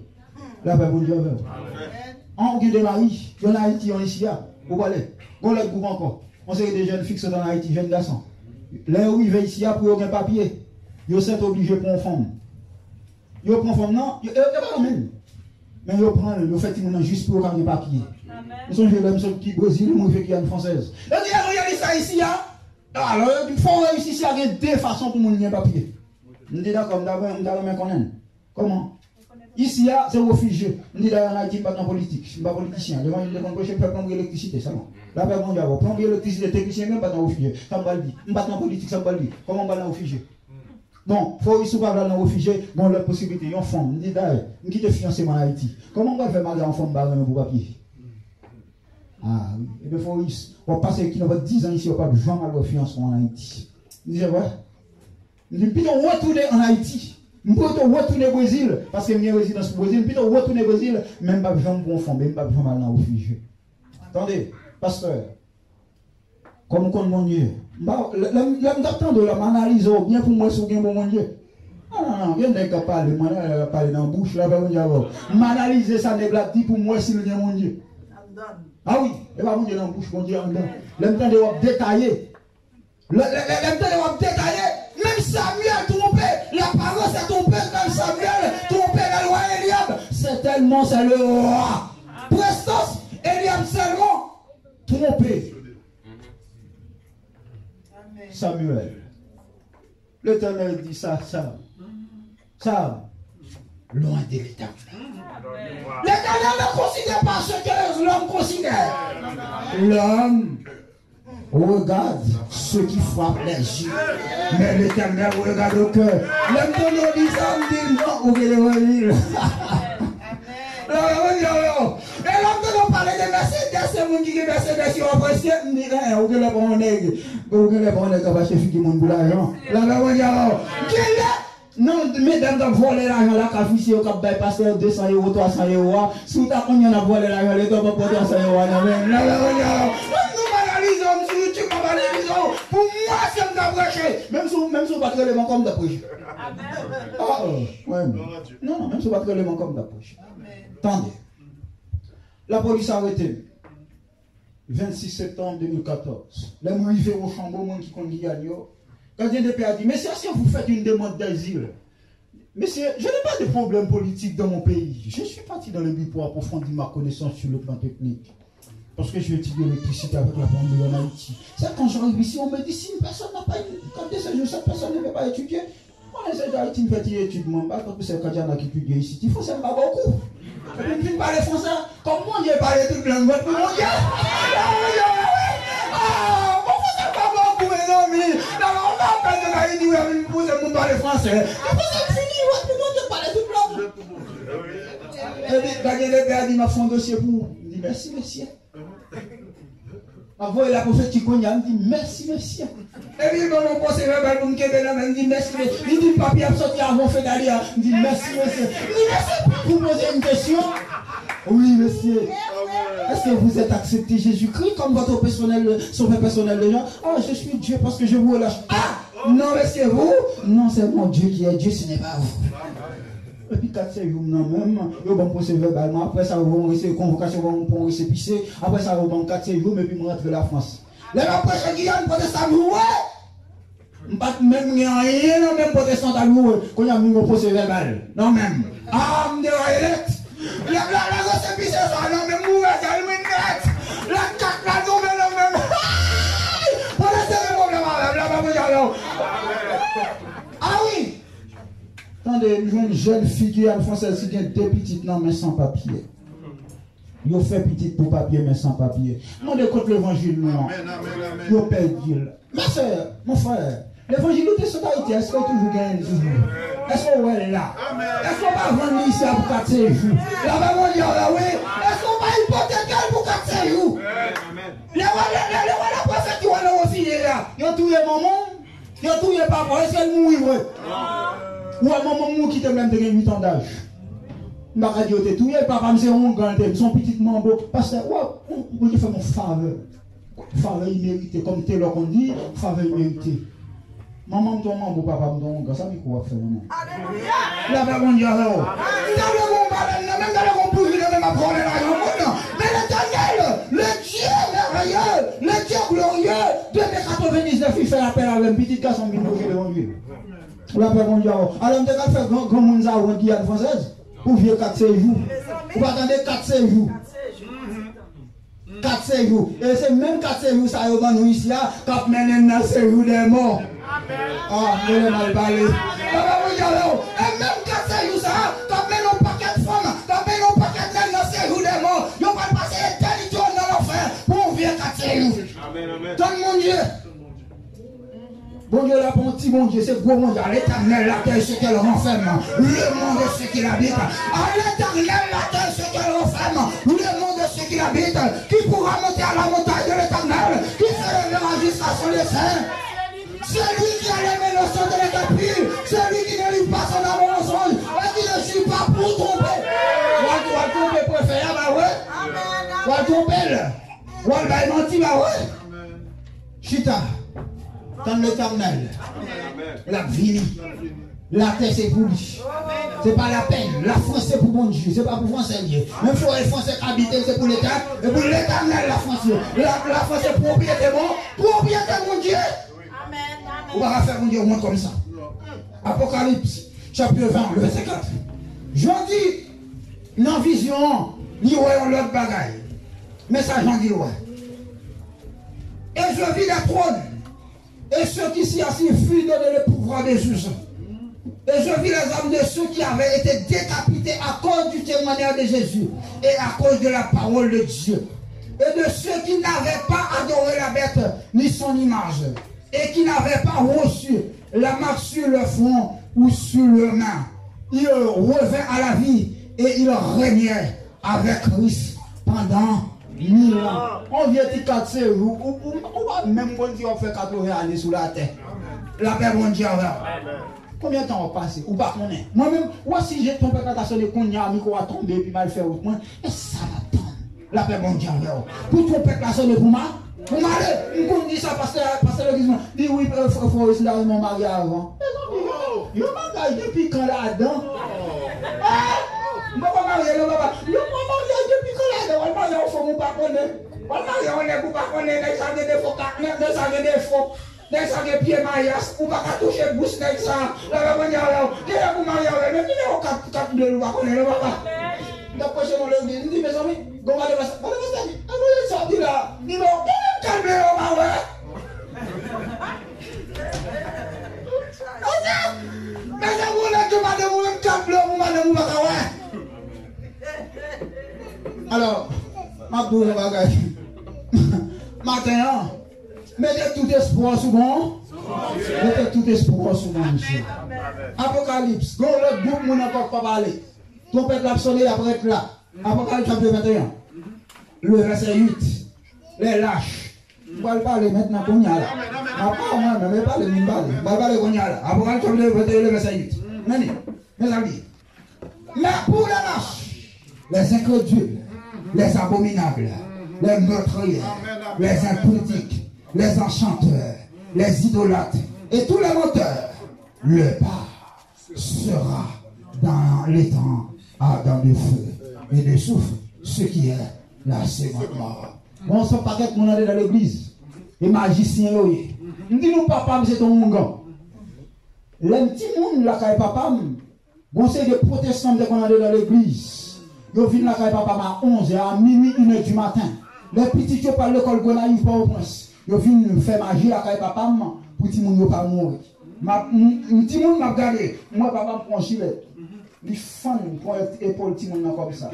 Lapè Bondye avè w. An, ou gen de mari, yon Ayiti, yon isi a. Ou prale. Gon lòt gwoup ankò. Yon seri de jèn fi k sot ann Ayiti, jèn gason. Lè yo rive isi a, pou yo gen papye, yo sèt oblije pran yon fanm. Yo pran fanm nan, yo, yo, yo pa renmen l. Men yo pran l, yo fè timoun nan jis pou yo ka gen papye. Amèn. M sonje lè m sot ki Brezil, m rive Giyàn fransèz. Yo di evanjelis la isi a, alò, yo di fò w reyisi isi a, gen de fason pou moun gen papye. M di dakò, m ta, m ta renmen konnen. Kòman? Isi a, se refijye. M di dayè ann Ayiti, m pa t nan politik. M pa politisyen. Levanjil te konn preche, m fè plonbri elektrisite sèlman. Lapè Bondye avè w. Plonbri elektrisite, teknisyen, men m pa t nan refijye. Sa m pral di? M pa t nan politik, sa m pral di? Kòman m pral nan refijye? Bon, Foris, ou pa vle al nan refijye, gon lòt posiblite, yon fanm. M di dayè, m kite fiyanse m ann Ayiti. Kòman m pral fè marye a yon fanm m pa renmen pou papye? Ah wi. Ebyen, Foris, w ap pase ki nan dizan isi, w p ap janm al wè fiyanse w ann Ayiti. M di, se vre? M di, m pito retounen ann Ayiti. M pito retounen Brezil, paske m gen rezidans Brezil. M pito retounen Brezil, men m p ap janm pran yon fanm, e m p ap janm al nan refijye. Tande, pastè, kòm ou konn Bondye, m pa, lè, lè, lè m t ap tande w la, m analize w byen pou m wè si w gen bon Bondye. Non, non, non, gen nèg k ap pale, mwen, lè y ap pale nan bouch, lapè Bondye avè w. M analize sa nèg la ap di pou m wè si l gen Bondye. Ah wi, e pa Bondye nan bouch, Bondye anndan. Lè m tande w ap detaye, lè, lè, lè, lè m tande w ap detaye, menm Samyèl twonpe, la parole s'est trompée, menm Samyèl twonpe lè lwa Elyab, c'est tellement, c'est le roi. Prestans, Elyab sèlman twonpe Samyèl. Letènèl di sa, Sam, Sam, loin de l'Éternel. L'Éternel ne considère pas ce que l'homme considère. L'homme regarde ce qui frappe les yeux. Mais l'Éternel regarde au cœur. Lè m tande w di sa, m di, non, ou gen levanjil. Non, non, non, non. E lè m tande w pale de Mercedes, se moun ki gen Mercedes yo apresye, m di, en, ou gen lè pa yon nèg. Ou gen lè pa yon nèg k ap achte figi moun pou lajan. Lè m di, non, gen lè Non, medam k ap vòlè lajan lakay ofisye yo k ap bay pastè yo de san ewo, twa san ewo a, si w ta konn y an ap vòlè lajan Leta, w p ap pran twa san ewo a nan men l. Mwen, nou banalize w, m sou YouTube, m ap banalize w. Pou mwen, se m k ap preche. Menm si w, menm si w pa t rele m ankò, m t ap preche. Oh, mwen. Non, non, menm si w pa t rele m ankò, m t ap preche. Tande. Lapolis arete m. Vennsis septanm de mil katòz. Lè mwen rive Wochanbo, moun ki konn Giyàn yo, gadyen de pè a di, Monsieur, est-ce que vous faites une demande d'asile? Monsieur, je n'ai pas de problème politique dans mon pays. Je suis parti dans le but pour approfondir ma connaissance sur le plan technique. Parce que j'ai étudié l'électricité avec la plomberie en Haïti. C'est quand j'arrive ici, on me dit, si une personne n'a pas une carte de séjour, cette personne ne peut pas étudier. Mwen, se Ayiti m fè ti etid mwen, m pa tankou sè Kadiana ki etidye isit. Ti fransè m pa bon kou. Epi m fin pale fransè, kòm Bondye pale tout lang, vòt pou Bondye. Ah, bon, fransè m pa bon kou, mezanmi. Nan, nan, nan, pèsonn Ayiti, wi, vin pouse moun pale fransè. Ti fransè m fini, vòt pou Bondye pale tout lang. Epi, gadyen de pè a di, m ap fè yon dosye pou ou. M di, mèsi, mesye. M ap voye la pou fè ti kounye a, m di, mèsi, mesye. Epi, l ban m yon pwosè vèbal pou m kenbe nan men, m di, mèsi, mesye. Li di, papye ap sòti avan fedalye a. M di, mèsi, mesye. M di, mesye, pou poze yon kesyon. Oui, monsieur. Est-ce que vous êtes accepté Jésus-Christ comme votre personnel, sauveur personnel déjà? Ah, je suis Dieu parce que je vous relâche. Ah! Non, monsieur, vous? Non, c'est mon Dieu qui est Dieu, ce n'est pas vous. Epi kat sèt jou m nan men m, yo ban m pwosè vèbal mwen. Apre sa, yo ban m rese-, konvokasyon, ban m pou resepise. Apre sa, yo ban m kat sèt jou m, epi m rantre Lafrans. Lè m ap preche Giyàn, pwotestan m joure. M pa t menm gen anyen nan men m, pwotestan t ap joure. Kounye a, m gen yon pwosè vèbal nan men m. Ah, m deraye nèt. Lè, lè, lè resepise sa nan men m, m ouvè zèl mwen nèt. Lè kat la tonbe nan men m. Pwotestan gen pwoblèm avè m, la pa mwen jalou. Ah wi! Tande, m jwenn jèn fi Giyàn fransèz ki gen de pitit nan men san papye. Yo fè pitit pou papye, men san papye. M mande, kot levanjil nou an? Amèn, amèn, amèn. Yo pèdi l. Ma sè, mon frè, levanjil ou te sot Ayiti, èske w toujou genyen l toujou? Èske w wè l la? Amèn. Èske w pa vann li isi a pou kat sèt jou? Lapè Bondye avè w, wi. Èske w pa ipoteke l pou kat sèt jou? Amèn. Lè w wè, lè, lè, lè w wè lè pwofèt yo wè nan wofile la, yo touye manman w. Yo touye papa w, èske l mouri vre? Ou wè manman m mouri kite m lè m te gen uit an daj. M pa ka di yo te touye l, papa m se yon oungan l te ye, m se yon pitit manbo. Pastè, ou wè, ou, ou te fè m yon favè. Favè imerite, kòm Telò konn di, favè imerite. Manman m te yon manbo, papa m te yon oungan, sa ki kou w ap fè menm? Lapè Bondye avè w. M ta vle gon balèn nan men m, m ta vle gon bouji nan men m ap vòlè lajan moun nan. Men Letènèl, le Dye mèveye, le Dye glorye, de mè katrevendiznèf, li fè apèl avè m, pitit gason m vin preche levanjil. Lapè Bondye avè w. Alò m te pral fè gran, granmoun sa wont Giyàn fransèz pou vye kat sèt jou. Ou pa tande kat sèt jou. Kat sèt jou. E se menm kat sèt jou sa yo ban nou isi a, k ap mennen n nan sejou dè mò. Ah, mwen mal pale. Papa Bondye avè w. E menm kat sèt jou sa a, k ap mennen yon pakèt fanm, k ap mennen yon pakèt nèg nan sejou dè mò. Yo pral pase etènite yo nan lanfè pou yon vye kat sèt jou. Amèn, amèn. Tann Bondye. Bondye la pa yon ti Bondye, se gwo Bondye. À l'Éternel, la terre et ce qu'elle renferme, le monde et ce qu'il habite. À l'Éternel, la terre et ce qu'elle renferme, le monde et ce qu'il habite. Qui pourra monter à la montagne de l'Éternel? Qui s'élèvera jusqu'à son dessein? Celui qui a les mains dans le sang de l'Éternel, celui qui ne livre pas son âme au mensonge et qui ne jure pas pour tromper. W al, w al twonpe prefè a, pa vre? W al twonpe l. W al bay manti, pa vre? Chita. Tann Letènèl. L ap vini. Latè se pou li. Se pa lapèn. Lafrans se pou Bondye. Se pa pou fransè l ye. Menm si w wè fransè k abite l, se pou Leta. E pou Letènèl Lafrans ye. La, Lafrans se pwopriyete bon, pwopriyete Bondye. Ou pa ka fè Bondye wont kòmsa. Apokalips, chapit ven, le vèsè kat. Jan di, nan vizyon an, li wè yon lòt bagay. Men sa Jan di l wè. Et je vis des trônes, et ceux qui s'y assiègent furent donné le pouvoir de juger. Et je vis les âmes de ceux qui avaient été décapités à cause du témoignage de Jésus et à cause de la parole de Dieu, et de ceux qui n'avaient pas adoré la bête ni son image, et qui n'avaient pas reçu la marque sur leur front ou sur leur main. Ils revinrent à la vie et ils régnèrent avec Christ pendant mille ans. On vye ti kat sejou, ou, ou, ou pa menm konn si w ap fè katreven ane sou latè. Lapè Bondye avè w. Konbyen tan w ap pase? Ou pa konnen. Mwen menm, w a si je twonpèt la ta sone kounye a, mikwo a tonbe epi m al fè wout mwen. E sa m ap tann. Lapè Bondye avè w. Pou twonpèt la sone pou m a, pou m ale. M konn di sa pastè, pastè legliz mwen. Di wi, frè Floris, m ta renmen w marye avan. Mezanmi, yo, yo maryaj depi kan ladan? Eh, m poko marye non, papa. Yo pran maryaj depi kan ladan? W al marye yon fanm ou pa konnen. W al marye yon nèg ou pa konnen, nèg sa gen defo, nèg sa gen defo. Nèg sa gen pye mayas, ou pa ka touche bouch nèg sa. Lapè Bondye avè w. Gen lè pou marye avè l, men nimewo kat, kat ble l ou pa konnen non, papa. M t ap preche nan legliz, m di, mezanmi, gon madanm sa, madanm sa di, "Anmwey, sa w di la?" Nimewo, gon menm kat ble yo pa wè. Mezanmi, ou nèg gen madanm ou menm kat ble pou madanm ou pa ka wè. Alò, m ap di w yon bagay. Maten an, mete tout espwa w sou bon. Mete tout espwa w sou bon Dye. Apokalips, gen yon lòt gwoup moun ankò k pa pale. Twonpèt la ap sone, y ap ret la. Apokalips chaptre venteyen. Le verset huit. Les lâches. M pral pale mentnan kounye a la. M ap pale mwen menm, e pale m vin pale. M pral pale kounye a la. Apokalips chaptre venteyen, le verset huit. Men li, mezanmi. Mais pour les lâches, les incrédules, les abominables, les meurtriers, les impudiques, les enchanteurs, les idolâtres et tous les menteurs, leur part sera dans l'étang ardent de feu et de soufre, ce qui est la seconde mort. Bon, se pakèt moun andedan legliz. E majisyen yo ye. M di nou, papa m se te yon oungan. Lè m timoun lakay papa m, gon seri de pwotestan m te konn andedan legliz. Yo vin lakay papa m a onz è, a minwi, inè di maten. Lè pitit yo pral lekòl Gonayiv, Pòtoprens, yo vin fè maji lakay papa m pou timoun yo pa mouri. M ap, m, m timoun, m ap gade, m wè papa m pran jilèt. Li fann, pran epòl timoun nan kòmsa.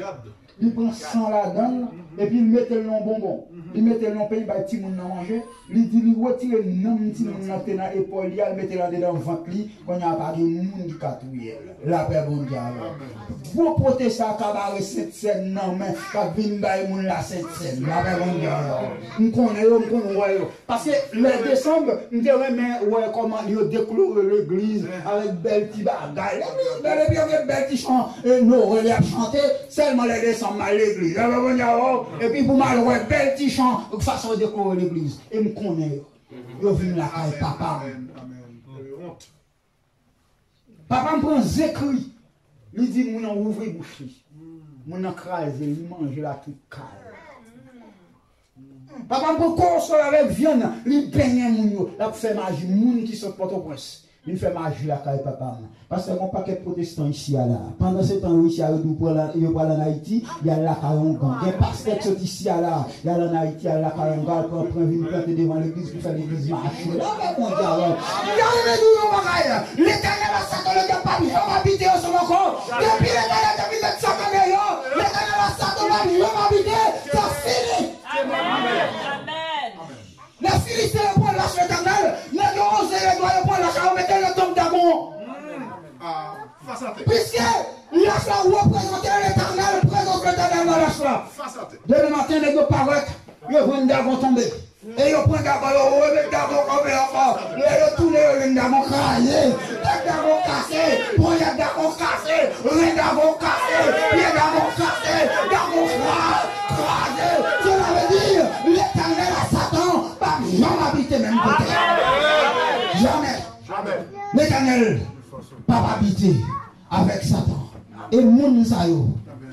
Li pran san ladan l, epi l mete l nan yon bonbon. Li mete l nan yon peyi, bay timoun nan manje. Li di li retire nanm timoun nan te nan epòl li a, l mete l andedan vant li. Kounye a pa gen moun ki ka touye l. Lapè Bondye avè w. Gwo pwotestan kabare Sentsèn nan men k ap vin bay moun la Sentsèn. Lapè Bondye avè w. M konnen yo, m konn wè yo. Paske lè desanm, m te renmen wè kòman yo dekore legliz avèk bèl ti bagay. Epi, bèl, epi yo gen bèl ti chan, e, Nwèl y ap chante, sèlman lè desanm m al legliz. Lapè Bondye avè w, epi pou m al wè bèl ti chan, fason yo dekore legliz. E m konnen yo. Yo vin lakay papa m. Papa m pran zekri. Li di moun nan ouvri bouch li. Moun nan kraze, li manje la tout kal. Papa m pran kowosol avèk vyann, li benyen moun yo. L ap fè maji. Moun ki sot Pòtoprens vin fè maji lakay papa m. Pastè, gon pakèt pwotestan isi a la. Pandan se tan yo isi a, yo di w pral, yo pral ann Ayiti, y al lakay oungan. Gen pastè k sot isi a la, y al ann Ayiti, y al lakay oungan, al pran pwen vin plante devan legliz pou fè legliz mache. Lapè Bondye avè w. M ta renmen di w yon bagay. Letènèl a Satan, le dyab p ap janm abite ansanm ankò. Depi Letènèl te vin met Satan deyò, Letènèl a Satan p ap janm abite. Sa fini. Amèn. Amèn. Lè Filistin yo pran lach Letènèl, nèg yo oze yo dwa yo pran lach la, yo mete l nan tanp Dagon. Piske lach la reprezante Letènèl, prezans Letènèl nan lach la. Demen maten, nèg yo parèt, yo jwenn Dagon tonbe. E yo pran Dagon, yo remet Dagon kanpe ankò. Lè yo tounen, yo jwenn Dagon kraze. Tèt Dagon kase, ponyèt Dagon kase, ren Dagon kase, pye Dagon kase, Dagon kraze. Kraze. Cela veut dire, Letènèl a Satan p ap janm abite menm kote. Jamè. Letènèl p ap abite avèk Satan. E moun sa yo,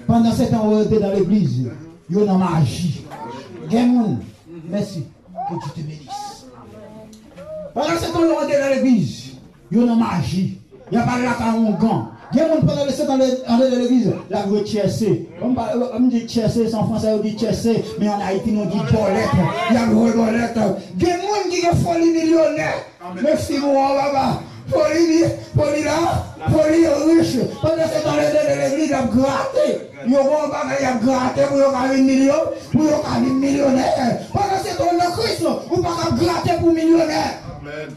pandan se tan yo rete nan legliz, yo nan maji. Gen moun, mèsi, que Dieu te bénisse. Pandan se tan yo rete nan legliz, yo nan maji. Y ap al lakay oungan. Gen moun pandan se tan andedan legliz, l ap jwe tchèse. Ban m pa, m di tchèse, se an fransè yo di tchèse, men ann Ayiti nou di bòlèt. Y ap jwe bòlèt. Gen moun ki gen foli milyonè. Men fi nou an, papa. Foli li, foli la, foli yo rich. Pandan se tan, lè de legliz ap grate. Yo gon bagay y ap grate pou yo ka vin milyon, pou yo ka vin milyonè. Pandan se tan, nan Kris, ou pa ka grate pou milyonè. Amèn.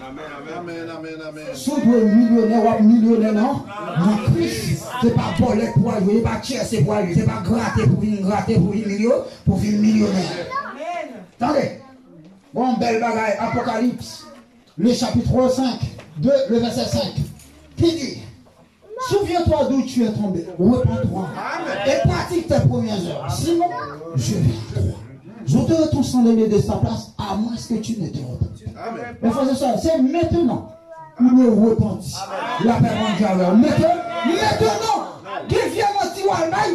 Amèn, amèn, amèn, amèn. Si w dwe milyonè, w ap milyonè nan, nan Kris. Se pa vòlè pou al jwe, se pa tchèse pou al jwe, se pa grate pou vin grate, pou vin milyon, pou vin milyonè. Tande, gon bèl bagay, Apokalips, le chapitre cinq, deux, le verset cinq, ki di, Souviens-toi d'où tu es tombé, repens-toi et pratique tes premières œuvres. Sinon, je viens à toi. J'ôterai ton sang de milieu de sa place, à moins que tu ne te repentes. Mes frères et sœurs, se mentnan ou dwe repanti. Lapè Bondye avè w. Mentnan, mentnan, gen vye manti w al bay.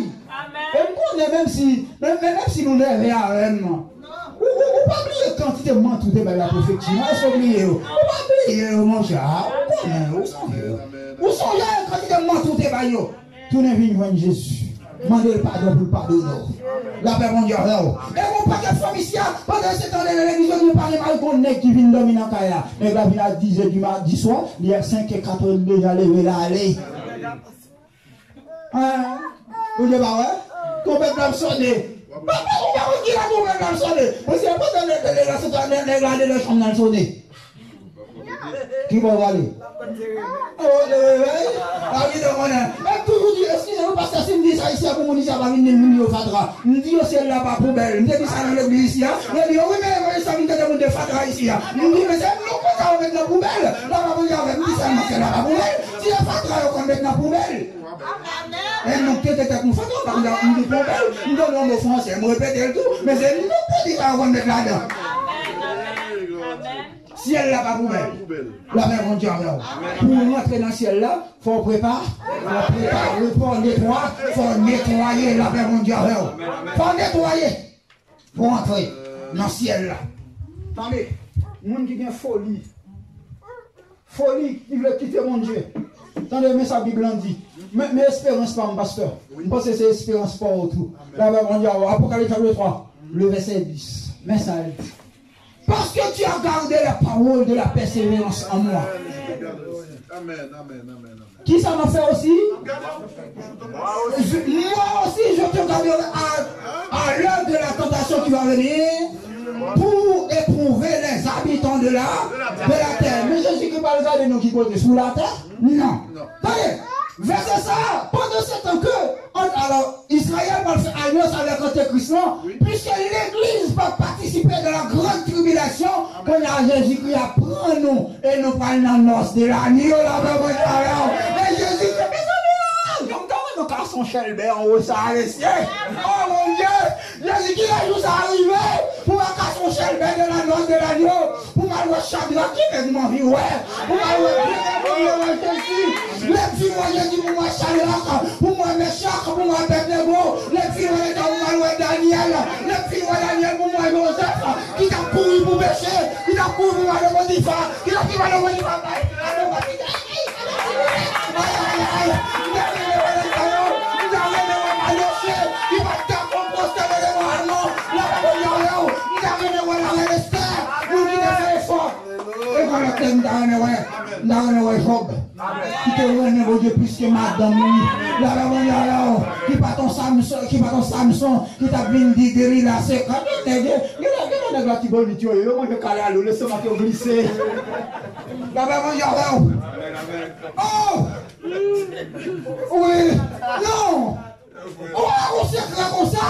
E m konnen menm si, menm, menm si nou nève avè m, ou, ou, ou pa bliye kantite manti w te bay laprefekti, non? Èske w bliye yo? Ou pa bliye yo, monchè. Ou konnen, ou sonje yo. Ou sonje kantite manti w te bay yo. Tounen vin jwenn Jezi. Mande l padon pou l padone w. Lapè Bondye avè w. E gon pakèt fanm isi a, pandan se tan nan legliz yo, nou pa gen mari, gon nèg ki vin dòmi nan kay la. Nèg la vin a dizè di ma-, di swa, li a senk è, kat è, l deja leve l ale. Hein? Ou te pa wè? Twonpèt la ap sone. Pa, pa, ou pa konn ki la twonpèt la ap sone. Mesye, pandan nèg la, nèg la, nèg la dedan chanm nan, l sone. Ki bò w prale? Oh, le revèy. Pa vin konnen. E m toujou di, eskize nou, pastè, si m di sa isi a pou moun isi a pa vin di m yo fatra. M di yo syèl la pa poubèl. M te di sa nan legliz isi a. Yo di, wi, men, men, sa vin tande moun de fatra isi a. M di, men se nou konn sa yo met nan poubèl. La pa poubèl, m di sèlman syèl la pa poubèl. Si e fatra yo konn met nan poubèl. E nou te tèt nou fatra, pa konn sa m di poubèl. M tande yon mo fransè, m repete l tou. Men se nou te di sa yo konn met ladan. Syèl la pa poubèl. Lapè Bondye avè w. Pou w rantre nan syèl la, fò w prepa-, fò w prepare, fò w netwa-, fò w netwaye. Lapè Bondye avè w. Fò w netwaye. Fò w rantre nan syèl la. Tande, moun ki gen foli, foli ki vle kite Bondye. Tande, men sa Bib lan di. Men, men esperans pa m, pastè. M panse se esperans pa w tou. Lapè Bondye avè w. Apokalips chapitre trois, le verset dix. Men sa l di. Parce que tu as gardé la parole de la persévérance en moi. Amen, amen, amen, amen. Kisa m ap fè osi? Moi aussi, je te garderai à, à l'heure de la tentation qui va venir pour éprouver les habitants de la, de la terre. Men Jezikri pral gade nou ki kote? Sou latè? Non. Tande, vèsè sa a, pandan se tan ke, an, alò, Izrayèl pral fè alyans avèk antikris lan, piske legliz pa patisipe de la grande tribulation, kounye a Jezikri ap pran nou e nou pral nan nòs de lanyo. Lapè Bondye avè w. E Jezikri, mezanmi, oh, m ta renmen kason chèlbè anwo sa a, mesye. Oh, Bondye, Jezi, kilè jou sa a rive? Pou m al kason chèlbè de la nòs de lanyo, pou m al wè Chadrak ki nèg m anvi wè, pou m al wè vye nèg m anvi wè, Jezi. Lè m fin wè Jezi, pou m wè Chadrak, pou m wè Mechak, pou m wè Abèdnego. Lè m fin wè yo, pou m al wè Danyèl. Lè m fin wè Danyèl, pou m wè Jozèf, ki t ap kouri pou peche, ki t ap kouri pou mare Potifa, ki t ap fin mare Potifa, bay, ay, ay, ay, ay, ay, ay, ay, ay, ay, m ta renmen wè nèg sa yo, m ta renmen wè Madoche, ki pa t dakò pwostène devan Amon, lapè Bondye avè w, m ta renmen wè larèn Estè, moun ki te fè efò. E pa lòt nèg m ta renmen wè, m ta renmen wè Jòb, ki te renmen Bondye plis ke madanm li. Lapè Bondye avè w, ki pa t yon Samson, ki pa t yon Samson, ki t ap vin di Delila se, gade nèg, gade, gade nèg Latibonit yo, yo manje kalalou, lestomak yo glise. Lapè Bondye avè w. Oh! Wi. Non! Ou pa gon sekrè konsa.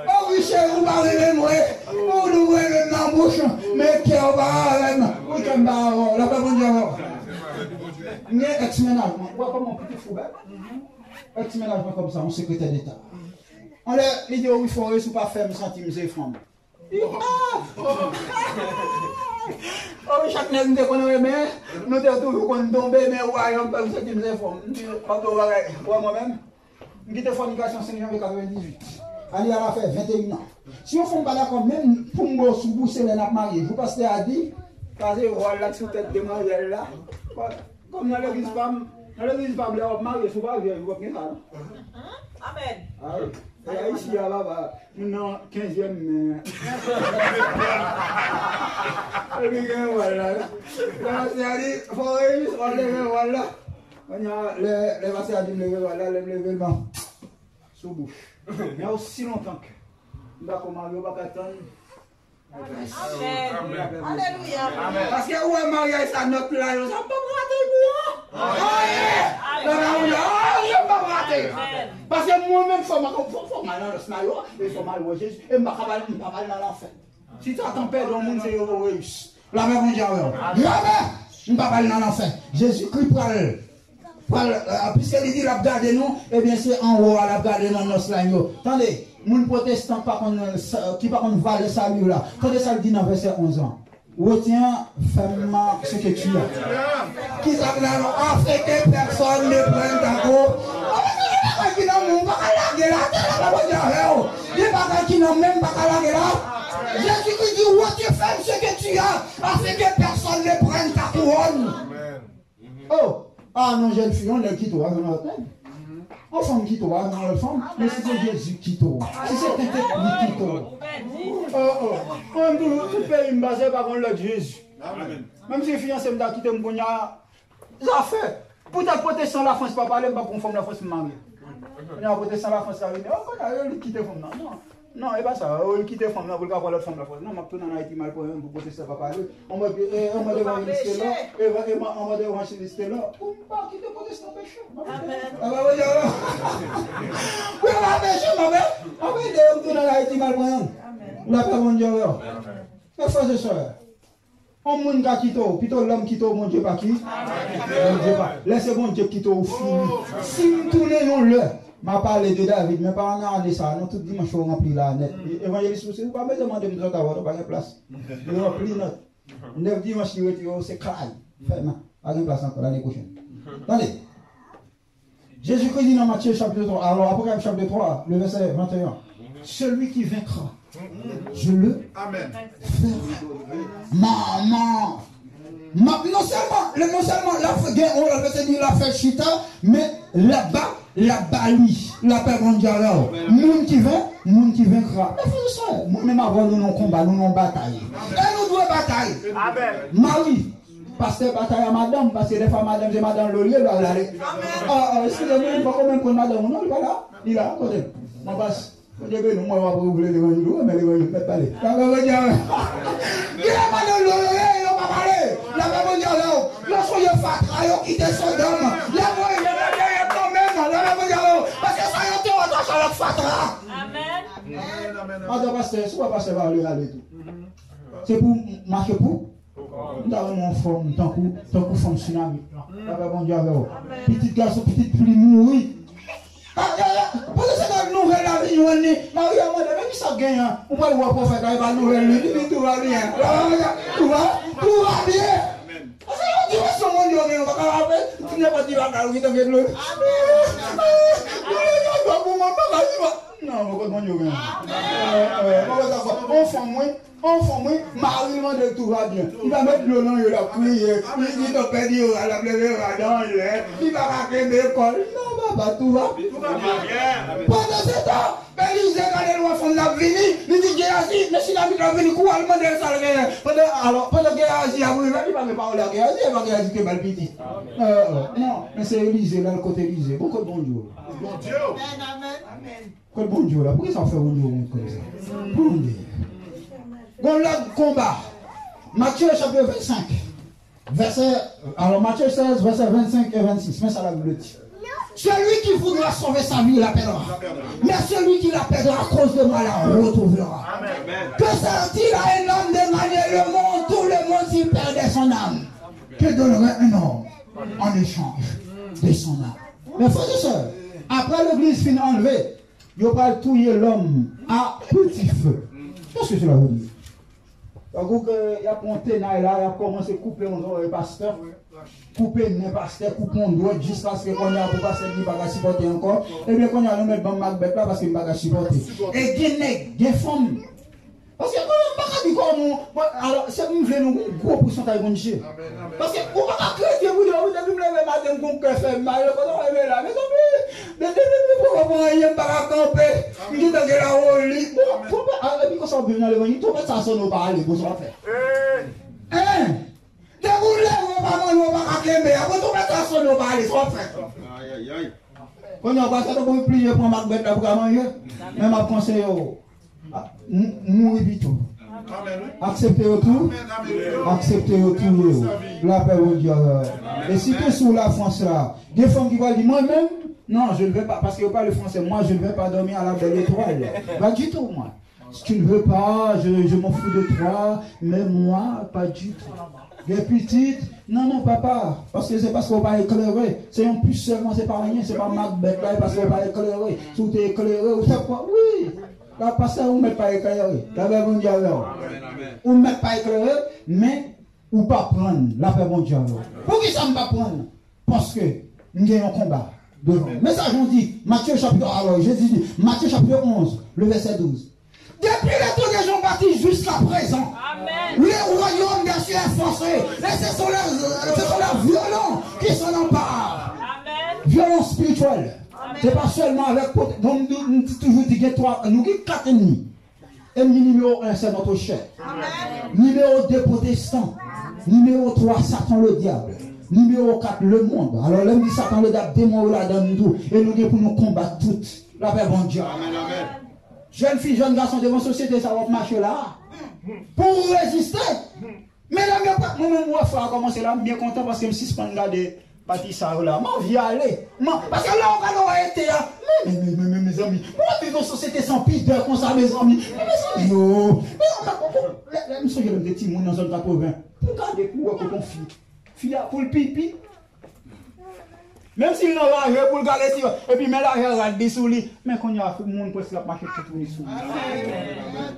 Oh wi, cheri, ou pa renmen mwen. Ou di ou renmen m nan bouch, men kè w pa avè m. Wi, kè m pa avè w. Lapè Bondye avè w. M gen èks mennaj mwen. Ou wè kòman pitit fou bèl? Èks mennaj mwen kòm sa, yon sekretè deta. Anlè, li di, oh wi, fò resi ou pa fè m santi m se fanm. Oh, chak nèg m te konn renmen, nou te toujou konn tonbe, men ou a yon pèp se ki m se fanm. M di, m ap di w bagay, ou wè mwen menm, m kite fònikasyon senk janvye katrevendizuit. Ane a la fè venteyen an. Si yon fanm pa dakò menm pou m ba w sou bouch, se lè n ap marye. Jou pastè a di, pase vwal la sou tèt demwazèl la. Kòm nan legliz pa m, nan legliz pa m, lè w ap marye, si w pa vyèj, ou p ap gen sa, non. Amèn. A wi. Ayisyen a papa, nou nan kenzyèm men. Epi gen vwal la. Pastè a di, fò w reyisi, w ap leve vwal la. Kounye a, lè, lè pastè a di m leve vwal la, lè m leve l, ban sou bouch. Men osi lontan ke m pa ko marye, ou pa ka tann. Amèn. Alelouya. Paske ou wè maryaj sa nòt la yo, sa m p ap rate l pou ou. Amen. Amen. Amen. Paske mwen menm fò m, fò, fò m al nan lòs la yo, e fò m al wè Jezi, e m pa ka al, m pa al nan lanfè. Si Satan pèdi yon moun, se yo reyisi. Lapè Bondye avè w. Amen. M p ap al nan lanfè. Jezikri pral Pral, eh, piske li di l ap gade nou, ebyen se anwo a l ap gade nan nòs la yo. Tande, moun pwotestan pa konn, eh, sa- ki pa konn valè sali la. Tande sa l di nan vèsè onz lan. Retiens fermement ce que tu as. Kisa k la non? Afin que personne ne prenne ta couronne. Ki nan moun pa ka lage la, tande la pa Bondye avè w. Gen bagay ki nan men m pa ka lage la. Jezikri di, retiens ferme ce que tu as, afin que personne ne prenne ta couronne. Oh, ah non, jèn fi, yon nèg kite w a, se yon lòt nèg. Yon fanm kite w a, se yon lòt fanm. Men si se Jezi ki kite w, si se Sentespri ki kite w. Oh, oh. Mwen menm tou, tout peyi m pase, pa konn lòt Jezi. Menm si fiyanse m ta kite m kounye a, zafè. Poutèt pwotestan Lafrans pa pale, m p ap pran fanm Lafrans m marye. Kounye a pwotestan Lafrans la vini, oh, kounye a yo li kite fanm nan. Non. Non, e pa sa. Ou kite fanm nan pou l ka pran lòt fanm la fò. Non, m ap tounen ann Ayiti, m al pran youn pou pwotestan pa pale. Anmwad, e, anmwad evanjelis Telò, e, e, anmwad evanjelis Telò, pou m pa kite pwotestan peche. Amèn. Amèn. Pou yo pa peche, m ap, m ap ede yo, m tounen ann Ayiti, m al pran youn. Lapè Bondye avè w. Mes frères et sœurs, yon moun ka kite w, pito lòm kite w, Bondye pa ki? Bondye pa. Lè se Bondye k kite w, ou fini. Si m tounen yon lè, m a pale de David, men pa nan ane sa a, non, tout dimanch yo ranpli la nèt. Evanjelis Pousi, ou pa bezwen mande m zòt avan, non, pa gen plas. Yo ranpli nèt. Nèf dimanch ki rete yo, se kay. Fèmen. Pa gen plas ankò, lane pwochèn. Tande. Jezikri di nan Matye chapit twa, alò, Apokalips chapit twa, le vèsè venteyen, celui qui vaincra, je le ferai ma, ma, ma, non sèlman, le, non sèlman l ap fè, gen, on, l ap fè, se di l ap fè chita, men l ap ba, l ap ba li, lapè Bondye avè w. Moun ki ven, moun ki venkra. Mes frères et sœurs, mwen menm avè w, nou nan yon konba, nou nan yon batay. E nou dwe batay. Amèn. Mari, Pastè batay a madanm, paske dèfwa madanm se madanm l olye l pa vle ale. Ah, ah, eskize m, m poko menm konn madanm ou non, li pa la. Li la, kote l? Mwen pas, Bondye beni w, mwen w ap revoule levanjil, ou renmen levanjil, mèt pale. Sa vle di, gen madanm l olye, yo pa pale. Lapè Bondye avè w. Yo sonje fatra, yo kite Sodòm. Lè mwen yo dèyè kanmenm, lapè Bondye avè w. Paske sa yo te wè twa chalòt fatra. Amèn. Madan pastè, si w wè pastè pa vle ale tou. Se pou mache pou M ta renmen yon fanm tankou, tankou fanm Sinamik lan. Lapè Bondye avè w. Pitit gason, pitit fi li mouri. Ah, ah, ah, pandan se tan nouvèl la vin jwenn li, mari a mande, men kisa k genyen? Ou pral wè pwofèt la, e pa nouvèl li, li di tout va bien. Lapè Bondye, tout va, tout va bien. Sa se yon dimansyon Bondye genyen, ou pa ka rape, ti nenpòt ti bagay ou ki tanke dlo. Ah, ah, ah, ah, pou mwen, pa ka di pa. Non, mwen kot Bondye genyen. Eh, eh, mwen wè sa fò. Yon fanm, wi. Yon fanm, wi, mari l mande l tout va bien. Li pa met dlo nan je l, l ap kriye. Li di tanpèt di rad, l ap leve rad anlè. Li pa ka kenbe kò l. Non, papa, tout va. Pandan se tan, Elize gade lwen fanm nan ap vini. Li di, Geyazi, men Sinamik la ap vini, kouri al mande l sa l genyen. Pandan, alò, pandan Geyazi ap rive, li pa gen pawòl a Geyazi, e pa Geyazi ki te ba l pitit. Eh, eh, non, men se Elize, l al kot Elize. Bon, kot Bondye w? Bondye w. Amèn, amèn. Kot Bondye w la? Poukisa w fè Bondye w wont konsa? Bondye. Gon lòt konba. Matye chapit vennsenk, vèsè, alò, Matye sèz, vèsè vennsenk e vennsis. Men sa Labib di. Celui qui voudra sauver sa vie la perdra. Mais celui qui la perdra à cause de moi la retrouvera. Amen. Que sert-il à un homme de gagner le monde, tout le monde, s'il perdait son âme? Que donnerait un homme en échange de son âme? Mes frères et sœurs, apre legliz fin anlve, yo pral touye lòm a peti fe. Qu'est-ce que cela veut dire? Tankou ke y ap pran yon tenay la, y ap kòmanse koupe yon zòrèy pastè, koupe nen pastè, koupe yon dwèt, jiskaske kounye a pou pastè di pa ka sipòte ankò. Ebyen, kounye a nou mèt ban m Makbèt la paske m pa ka sipòte. E gen nèg, gen fanm. Paske kounye a m pa ka di kò nou, bon, alò, se m vle nou gon gwo pousantaj moun che. Paske ou pa ka kretyen pou di, wi, depi m leve maten, m gon kè fè m mal, kote w leve la, mezanmi? Depi pou mwen pran anyen, m pa ka kanpe. M gentan gen lawoli. Bon, twonpèt, a, epi konsa w viv nan levanjil, twonpèt sa sonnen w pa ale, bon, sa w ap fè. Hein? Depi w leve, w pa manje, w pa ka kenbe. Apre twonpèt sa sonnen, w pa ale, sa w ap fè. Ayayay. Kounye a, w pral fè tankou w oblije pran mak bèt la pou ka manje. Men m ap konseye w. A, m-, mouri pito. Aksepte yo tou. Aksepte yo touye w. Lapè Bondye avè w. E sitou sou Lafrans la, gen fanm ki pral di, mwen menm, non, je ne vais pas, parce que yo pale français, moi, je ne vais pas dormir à la belle étoile. Pas du tout, moi. Si tu ne veux pas, je, je m'en fous de toi, mais moi, pas du tout. Gen pitit, non, non, papa, paske se paske w pa eklere. Se yon pis sèlman, se pa anyen, se pa mak bèt la, e paske w pa eklere. Si w te eklere, ou t ap kwè, wi. La, pastè, ou mèt pa eklere. Lapè Bondye avè w. Ou mèt pa eklere, men ou pa prann. Lapè Bondye avè w. Poukisa m pa prann? Paske m gen yon konba devan. Men sa Jan di, Matthieu chapitre, alors, Jésus dit, Matthieu chapitre onze, le verset douze. Depuis le temps de Jean-Baptiste jusqu'à présent, le royaume des cieux est forcé. Et ce sont les, ce sont les violents qui s'en emparent. Violence spirituelle. Se pa sèlman avèk pot-, bon, m di, m di toujou di gen twa, nou gen kat ènmi. Ènmi nimewo en, c'est notre chair. Nimewo de, pwotestan. Nimewo twa, Satan le diable. Nimewo kat, le monde. Alò, lè m di Satan le diable, demon yo ladan n tou. E nou gen pou nou konbat tout. Lapè Bondye. Jèn fi, jèn gason, devan sosyete sa w ap mache la a. Pou w reziste. Medam yo pa, mwen menm, wè fwa a kòmanse la, m byen kontan paske m sispann gade pati sa yo la. M anvi ale. M an-, paske lè w gade w ete a, men, men, men, men, men, mezanmi, pou w ap viv yon sosyete san pidè konsa, mezanmi. Men, mezanmi, yo. Men, men, men, lè, lè m sonje lè m te timoun nan zòn katreven, pou w gade pou w wè kote yon fi, fi a, pou l pipi. Menm si l nan raje, pou l gade si, epi men raje rad li sou li. Men kounye a, moun prèske ap mache toutouni sou li.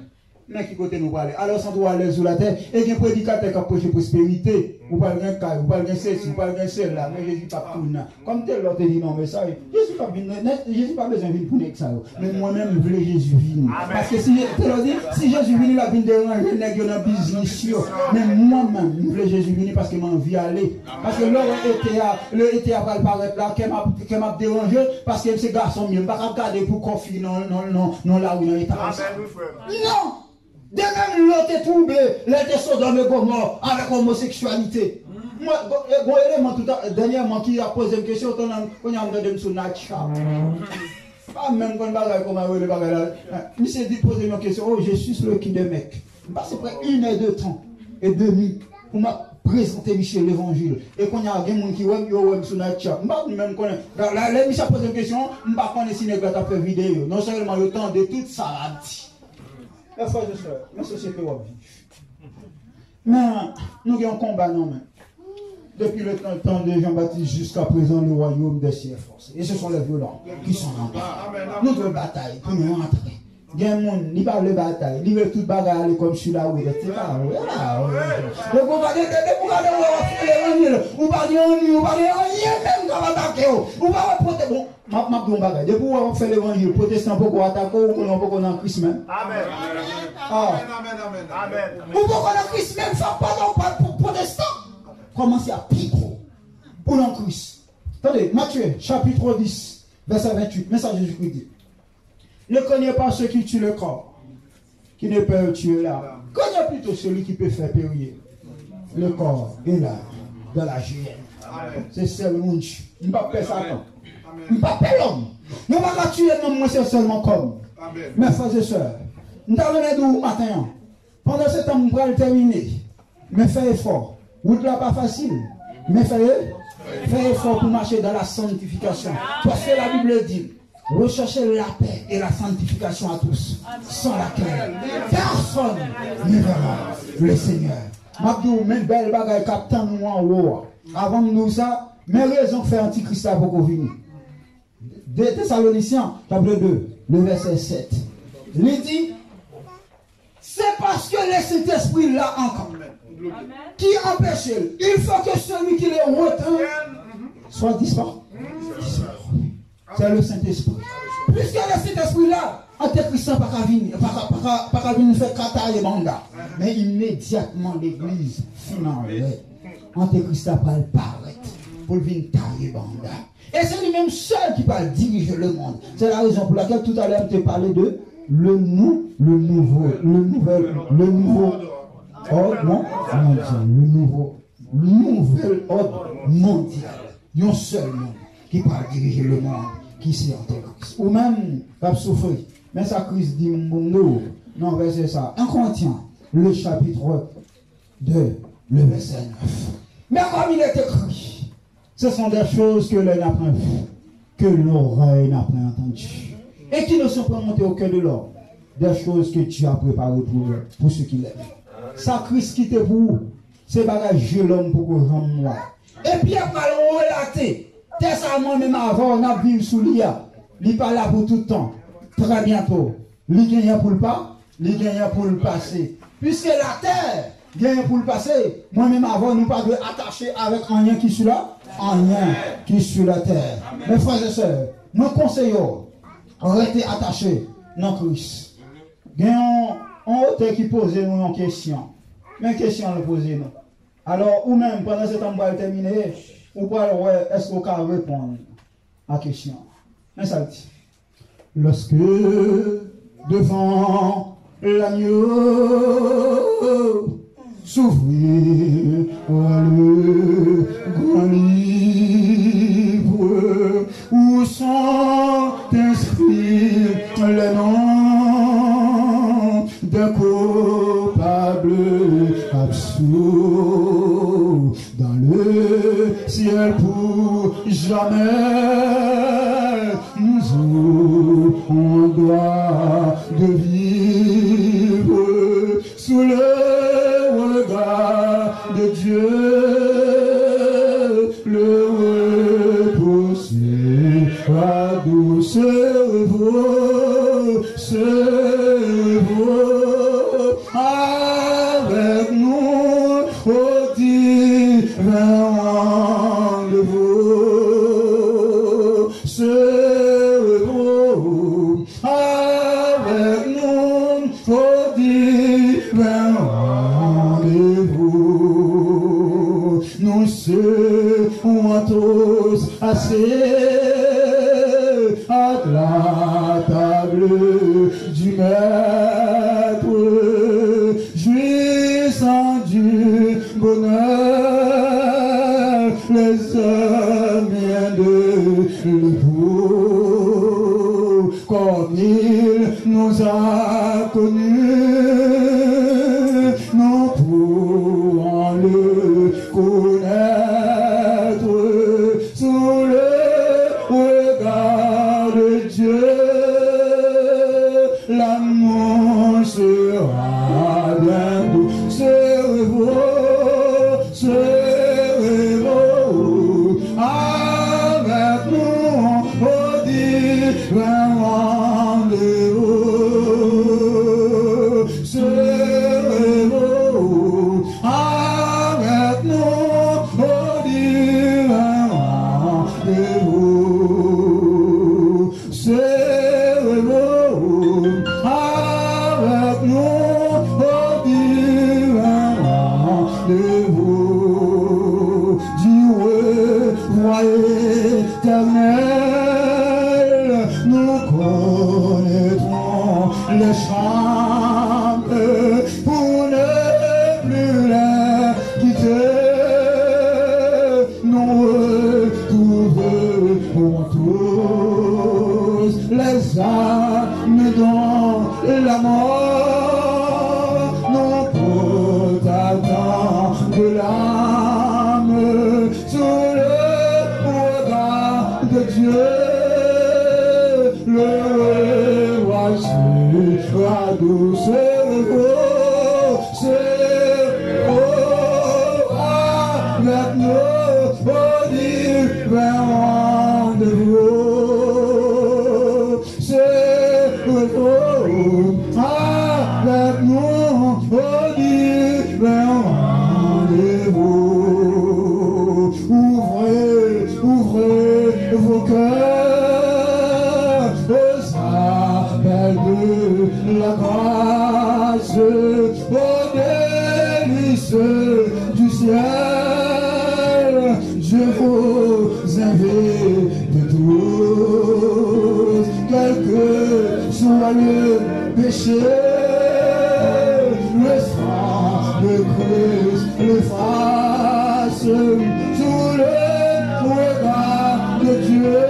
Men ki kote nou prale? Alò, santi w alèz sou latè, e gen predikatè k ap preche pwosperite. Ou pral gen kay, ou pral gen sesi, ou pral gen sela, men Jezi p ap tounen. Kòm Telor te di nan mesaj, Jezi p ap vin, nèg, Jezi pa bezwen vin pou nèg sa yo. Men mwen menm, m vle Jezi vini. Paske si Je-, Telor di, si Jezi vini, l ap vin deranje nèg yo nan biznis yo. Men mwen menm, m vle Jezi vini paske m anvi ale. Paske lè w wè ete a, lè ete a pral parèt la, kè m ap, kè m ap deranje, paske m se gason m ye, m pa ka gade pou kò fi nan, nan, nan, nan lari nan eta konsa. Non! De menm Lòt te twoube lè l te Sodòm e Gomò avèk omoseksyalite. Mwen, gon, gon eleman tout a, dènyèman ki ap poze m kesyon, kounye a m tande m sou Night Show. Pa menm konn bagay, kòman yo rele bagay la. Misye di poze m yon kesyon, oh, je suis le qui de mec. M pase prè une heure de temps et demi pou m ap prezante misye levanjil. E kounye a gen moun ki wè m, yo wè m sou Night Show. M pa menm konnen. La, la, lè misye ap poze m kesyon, m pa konnen si nèg la t ap fè videyo. Non sèlman yo tande tout sa l ap di. Mes frères et sœurs, nan sosyete w ap viv. Men, nou gen yon konba nan men. Depuis le temps, temps de Jean-Baptiste jusqu'à présent, le royaume des cieux est forcé. Et ce sont les violents qui sont en bas. Nou dwe batay pou nou antre. Gen moun, li pa vle batay, li vle tout bagay ale kòm si la wout, et cetera. Wi, a, wi, wi. Depi w gade, depi w gade, w ap fè levanjil, ou pa gen anni, ou pa gen anyen menm k ap atake w. Ou pa wè pote, bon, M ap, m ap di w yon bagay. Depi w wè w ap fè levanjil, pwotestan poko atake w, ou konnen w poko nan Kris menm. Amèn. Ah. Amèn, amèn, amèn, amèn. Ou poko nan Kris menm, fòk pandan w pa pwotestan. Kòmanse ap pi gwo. Ou nan Kris. Tande, Matthieu, chapitre dix, verset vingt-huit. Men sa Jezikri di. Ne craignez pas ceux qui tuent le corps, qui ne peut tuer l'âme. Craignez plutôt celui qui peut faire périr le corps et l'âme dans la géhenne. Se sèl moun. M pa pè Satan. M pa pè lòm. Yo pa ka tiye nanm mwen, se sèlman kò m. Mes frères et sœurs, m ta renmen di w maten an, pandan se tan m pral tèmine, men fè efò. Wout la pa fasil, men fè, fè efò pou mache dans la sanctification. Parce que la Bible dit, recherchez la paix et la sanctification à tous, sans laquelle personne ne verra le Seigneur. M ap di w, men bèl bagay k ap tann ou anwo a. Avan m di w sa, men rezon k fè Antikris la poko vini. De Thessaloniciens, chapitre deux, le verset sept. Li di, c'est parce que le Saint-Esprit là encore, qui empêche, il faut que celui qui le retient soit disparu. C'est le Saint-Esprit. Puisque le Saint-Esprit là, Antéchrist là pa ka vini, pa ka, pa ka, pa ka vini fè ka taye banda. Men imedyatman legliz fin anlè, Antéchrist la pral parèt pou l vin taye banda. E se li menm sèl ki pral dirije lemonn. Se la rezon pou lakèl toutalè m te pale de le nou, le nouvo, le nouvel, le nouvo òd mondyal, le nouvo, nouvel òd mondyal. Yon sèl moun ki pral dirije lemonn, ki se Antikris. Ou menm k ap soufri, men sa Kris di m pou m di w nan vèsè sa. En Corinthiens, le chapitre deux, le verset neuf. Mais comme il est écrit, ce sont des choses que l'œil n'a point vues, que l'oreille n'a point entendues, et qui ne sont point montées au cœur de l'homme, des choses que Dieu a préparées pour, pour ceux qui l'aiment. Sa Kris kite pou ou, se bagay je lòm poko janm wè. Epi apre l relate, tè sa a mwen menm avè w n ap viv sou li a, li pa la pou tout tan. Trè byento, li genyen pou l pa, li genyen pou l pase. Piske latè genyen pou l pase, mwen menm avè w nou pa dwe atache avèk anyen ki sou la, anyen ki sou latè. Men frè e sè, mwen konseye w, rete atache nan Kris. Gen yon, yon otè ki poze nou yon kesyon. Men kesyon l poze nou. Alò, ou menm, pandan se tan m pral tèmine, ou pral wè èske w ka reponn a kesyon an. Men sa l di. Lorsque devant l'agneau s'ouvrit le grand livre, où sont inscrits les noms des coupables absous dans le ciel pour jamais. Nous aurons droit de vivre sous le regard de Dieu, le repos sera doux, ce repos, ce repos avec nous au divin rendez-vous, ce repos avec nous au divin rendez-vous. Nous serons tous assis à la table du Maître, jouissant du bonheur les amis de l'époux, comme il nous a connus, nous pourrons le connaître sous le regard de Dieu. L'amour sera bien doux, ce repos, ce repos avec nous au divin rendez-vous, ce repos avec nous au divin rendez-vous. Ce repos avec nous au divin rendez-vous. Du revoir Éternel, nous connaîtrons les chambres pour ne plus les quitter. Nous retrouverons tous les âmes dont la mort nous porte à tant de larmes. Sous le regard de Dieu, le voici à douce voix, ce repos avec nous au divin rendez-vous. Ce repos avec nous au divin rendez-vous. Ouvrez, ouvrez vos cœurs aux appels de la grâce, aux délices du ciel. Je vous invite Quel que soit le péché, le sang de Christ efface sous le regard de Dieu,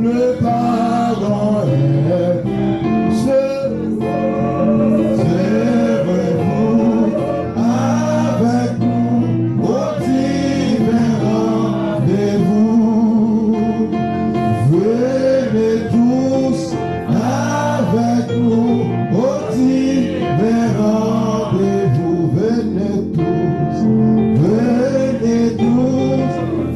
le pardon est ce. Serrez-vous avec nous au divin rendez-vous. Venez tous avec nous au divin rendez-vous. Venez tous, venez tous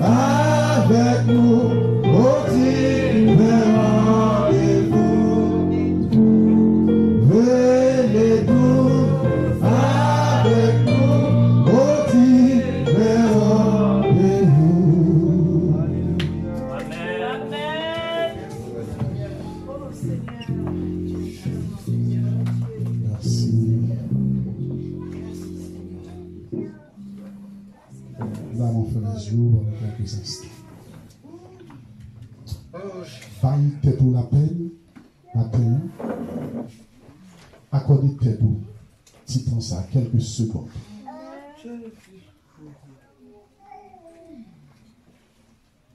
avec nous au divin rendez-vous. Venez tous avec nous au divin rendez-vous. Amen. Amen. Oh, Seigneur. Merci. Nous allons fermer les yeux pendant quelques instants. Bay tèt ou lapèn maten an. Akòde tèt ou ti tan sa, kèlke segonn.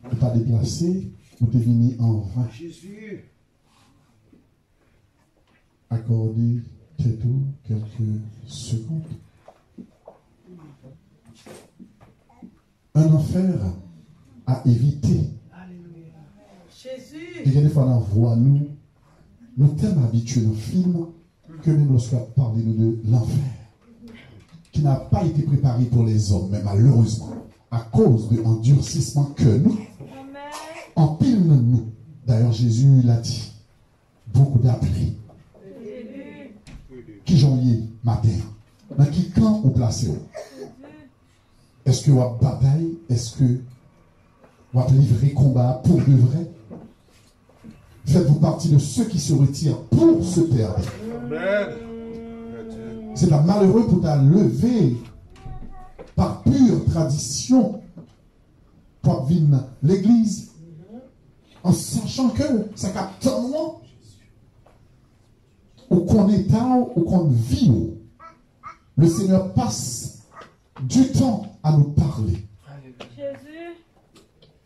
Ou pa deplase, ou te vini anvan. Akòde tèt ou kèlke segonn. Un enfer à éviter. Jezi. E gen de fwa nan vwa nou, nou tèlman abitye nan fim ke menm lòske y ap pale nou de lanfè, qui n'a pas été préparé pour les hommes, mais malheureusement, à cause de endurcissement kè nou, anpil nan nou, d'ailleurs Jésus l'a dit, beaucoup d'appelés. Kijan w ye maten an? Nan ki kan ou plase w? Èske w ap batay? Èske w ap livre konba a pour de vrai? Faites-vous partie de ceux qui se retirent pour se perdre? Amen. C'est pas malheureux pour ta leve pa pure tradition pou w ap vin legliz, an sachan ke sa k ap tann ou an, ou konn eta w, ou konn vi w. Le Seigneur passe du temps à nous parler.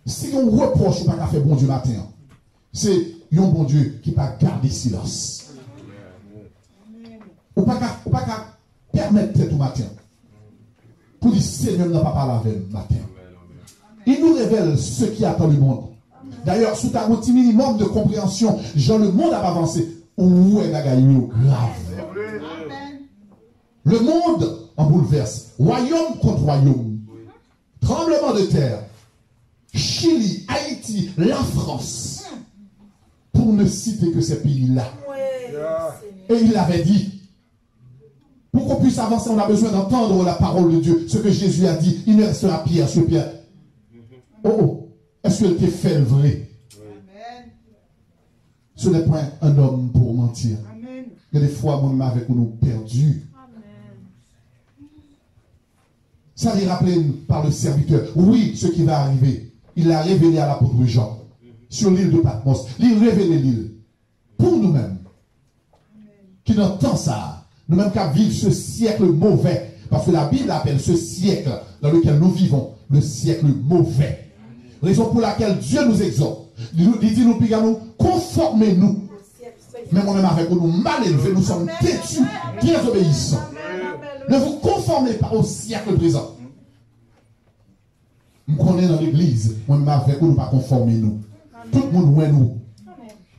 Si yon repwòch ou pa ka fè Bondye maten an, se yon Bondye ki pa gade silans. Ou pa ka, ou pa ka pèmèt tèt ou maten an pou di, Senyè m nan pa pale avè m maten an. Il nous révèle ce qui attend le monde. Dayè, si w ta gen yon ti minimòm de konpreyansyon jan lemonn ap avanse, ou wè bagay yo grav. Lemonn an boulvès. Wayòm kont wayòm. Tranbleman de tè. Chili, Ayiti, Lafrans. Pour ne citer que ces pays-là. Et il l'avait dit. Pour qu'on puisse avancer, on a besoin d'entendre la parole de Dieu. Ce que Jésus a dit, il ne restera pierre sur pierre. Oh, oh. Èske l te fè l vre? Ce n'est point un homme pour mentir. Gen de fwa, mwen menm avèk ou, nou pèdi. Sa li raple n par le serviteur. Oui, ce qui va arriver. Il l'a révélé à l'apôtre Jean sur l'île de Patmos. Li revele li l pou nou menm. Ki nan tan sa a, nou menm k ap viv ce siècle mauvais, parce que la Bible appelle ce siècle dans lequel nous vivons le siècle mauvais. Raison pour laquelle Dieu nous exhorte. Li, li di nou, piga nou, konfòme nou. Men mwen menm avèk ou, nou malelve, nous sommes têtus, désobéissants. Ne vous conformez pas au siècle présent. M konnen nan legliz, mwen menm avèk ou, nou pa konfòme nou. Tout moun wè nou.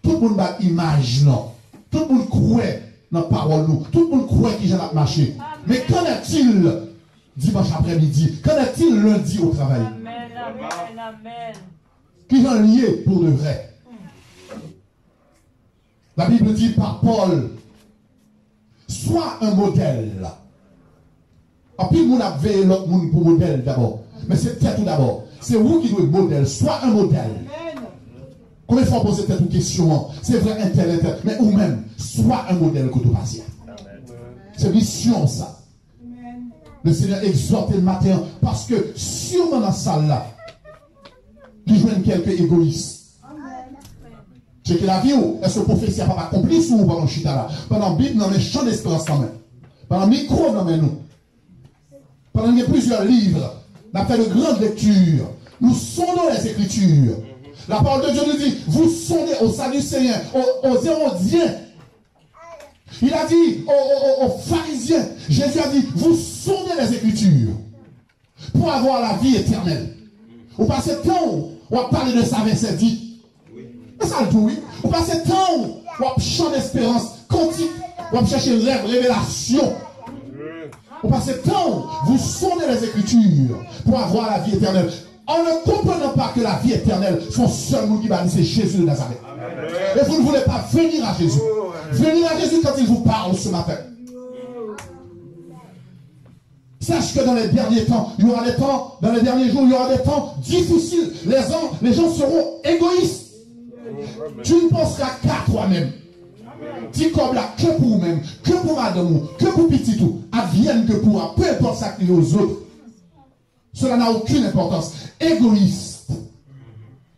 Tout moun bat imaj nou. Tout moun kwè nan pawòl nou. Tout moun kwè kijan n ap mache. Men qu'en est-il dimanche après-midi? Qu'en est-il lundi au travail? Amen, amen, amen. Kijan l ye pour de vrai? La Bible dit par Paul, sois un modèle. Anpil moun ap veye lòt moun pou modèl dabò. Men se tèt ou dabò. Se ou ki dwe modèl. Sois un modèle. Konbyen fwa w poze tèt ou kesyon an? Se vre, entèl, entèl. Men ou menm, sois un modèle kote w pase a. Se misyon sa. Le Seigneur exhorte le matin, paske siman nan sal la, ki jwenn kèlke egoyis. Tcheke lavi w, èske pwofesi a p ap akonpli sou ou pandan w chita la? Pandan Bib nan men, Chan Desperans nan men, pandan mikwo nan men nou, pandan n gen plizyè liv, n ap fè de grandes lectures. Nous sondons les Écritures. La parole de Dieu nous dit, vous sondez aux Sadducéens, aux, aux Hérodiens. Il a dit aux, aux, aux, aux pharisiens, Jésus a dit, vous sondez les Écritures pour avoir la vie éternelle. Ou pase tan w, w ap pale de sa vèsè di. E sa l tou, wi. Ou pase tan w, w ap chan desperans, kantik, w ap chèche rèv, revelasyon. Ou pase tan w, vous sondez les Écritures pour avoir la vie éternelle. En ne comprenant pas que la vie éternelle, se yon sèl moun ki ba li, se Jezi de Nazarèt. E vous ne voulez pas venir à Jésus. Venir à Jésus quand il vous parle ce matin. Sache que dans les derniers temps, il y aura des temps, dans les derniers jours, il y aura des temps difficiles. Les gens, les gens seront égoïstes. Tu ne penseras qu'à toi-même. Ti kòb la ke pou ou menm, ke pou madanm ou, ke pou pitit ou, advienne que pourra, peu importe sa ki rive aux autres. Cela n'a aucune importance. Égoïste.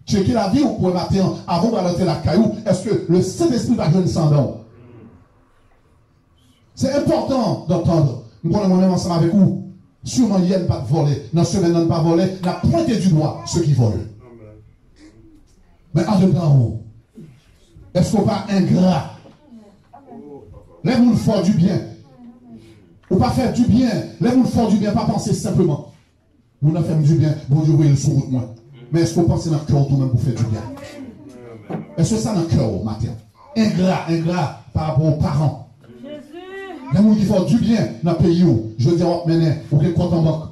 Tcheke lavi w pou wè maten an, avan w pral antre lakay ou, èske le Sentespri va jwenn sa anndan w? Se enpòtan d'entendre. M konnen mwen menm ansanm avèk ou, siman yè n pa t vòlè, nan semèn nan n pa vòlè, n ap pwente di dwa ceux qui volent. Men andedan ou, èske w pa engra? Lè moun fè w dibyen, ou pa fè dibyen. Lè moun fè w dibyen, pa panse senpleman, moun nan fè m dibyen, Bondye voye l sou wout mwen. Men èske w panse nan kè w tou menm pou fè dibyen? Èske sa nan kè w maten? Engra, engra pa rapò o paran. Gen moun ki fè w dibyen nan peyi w, jodi a w ap mennen, ou gen kont an bank.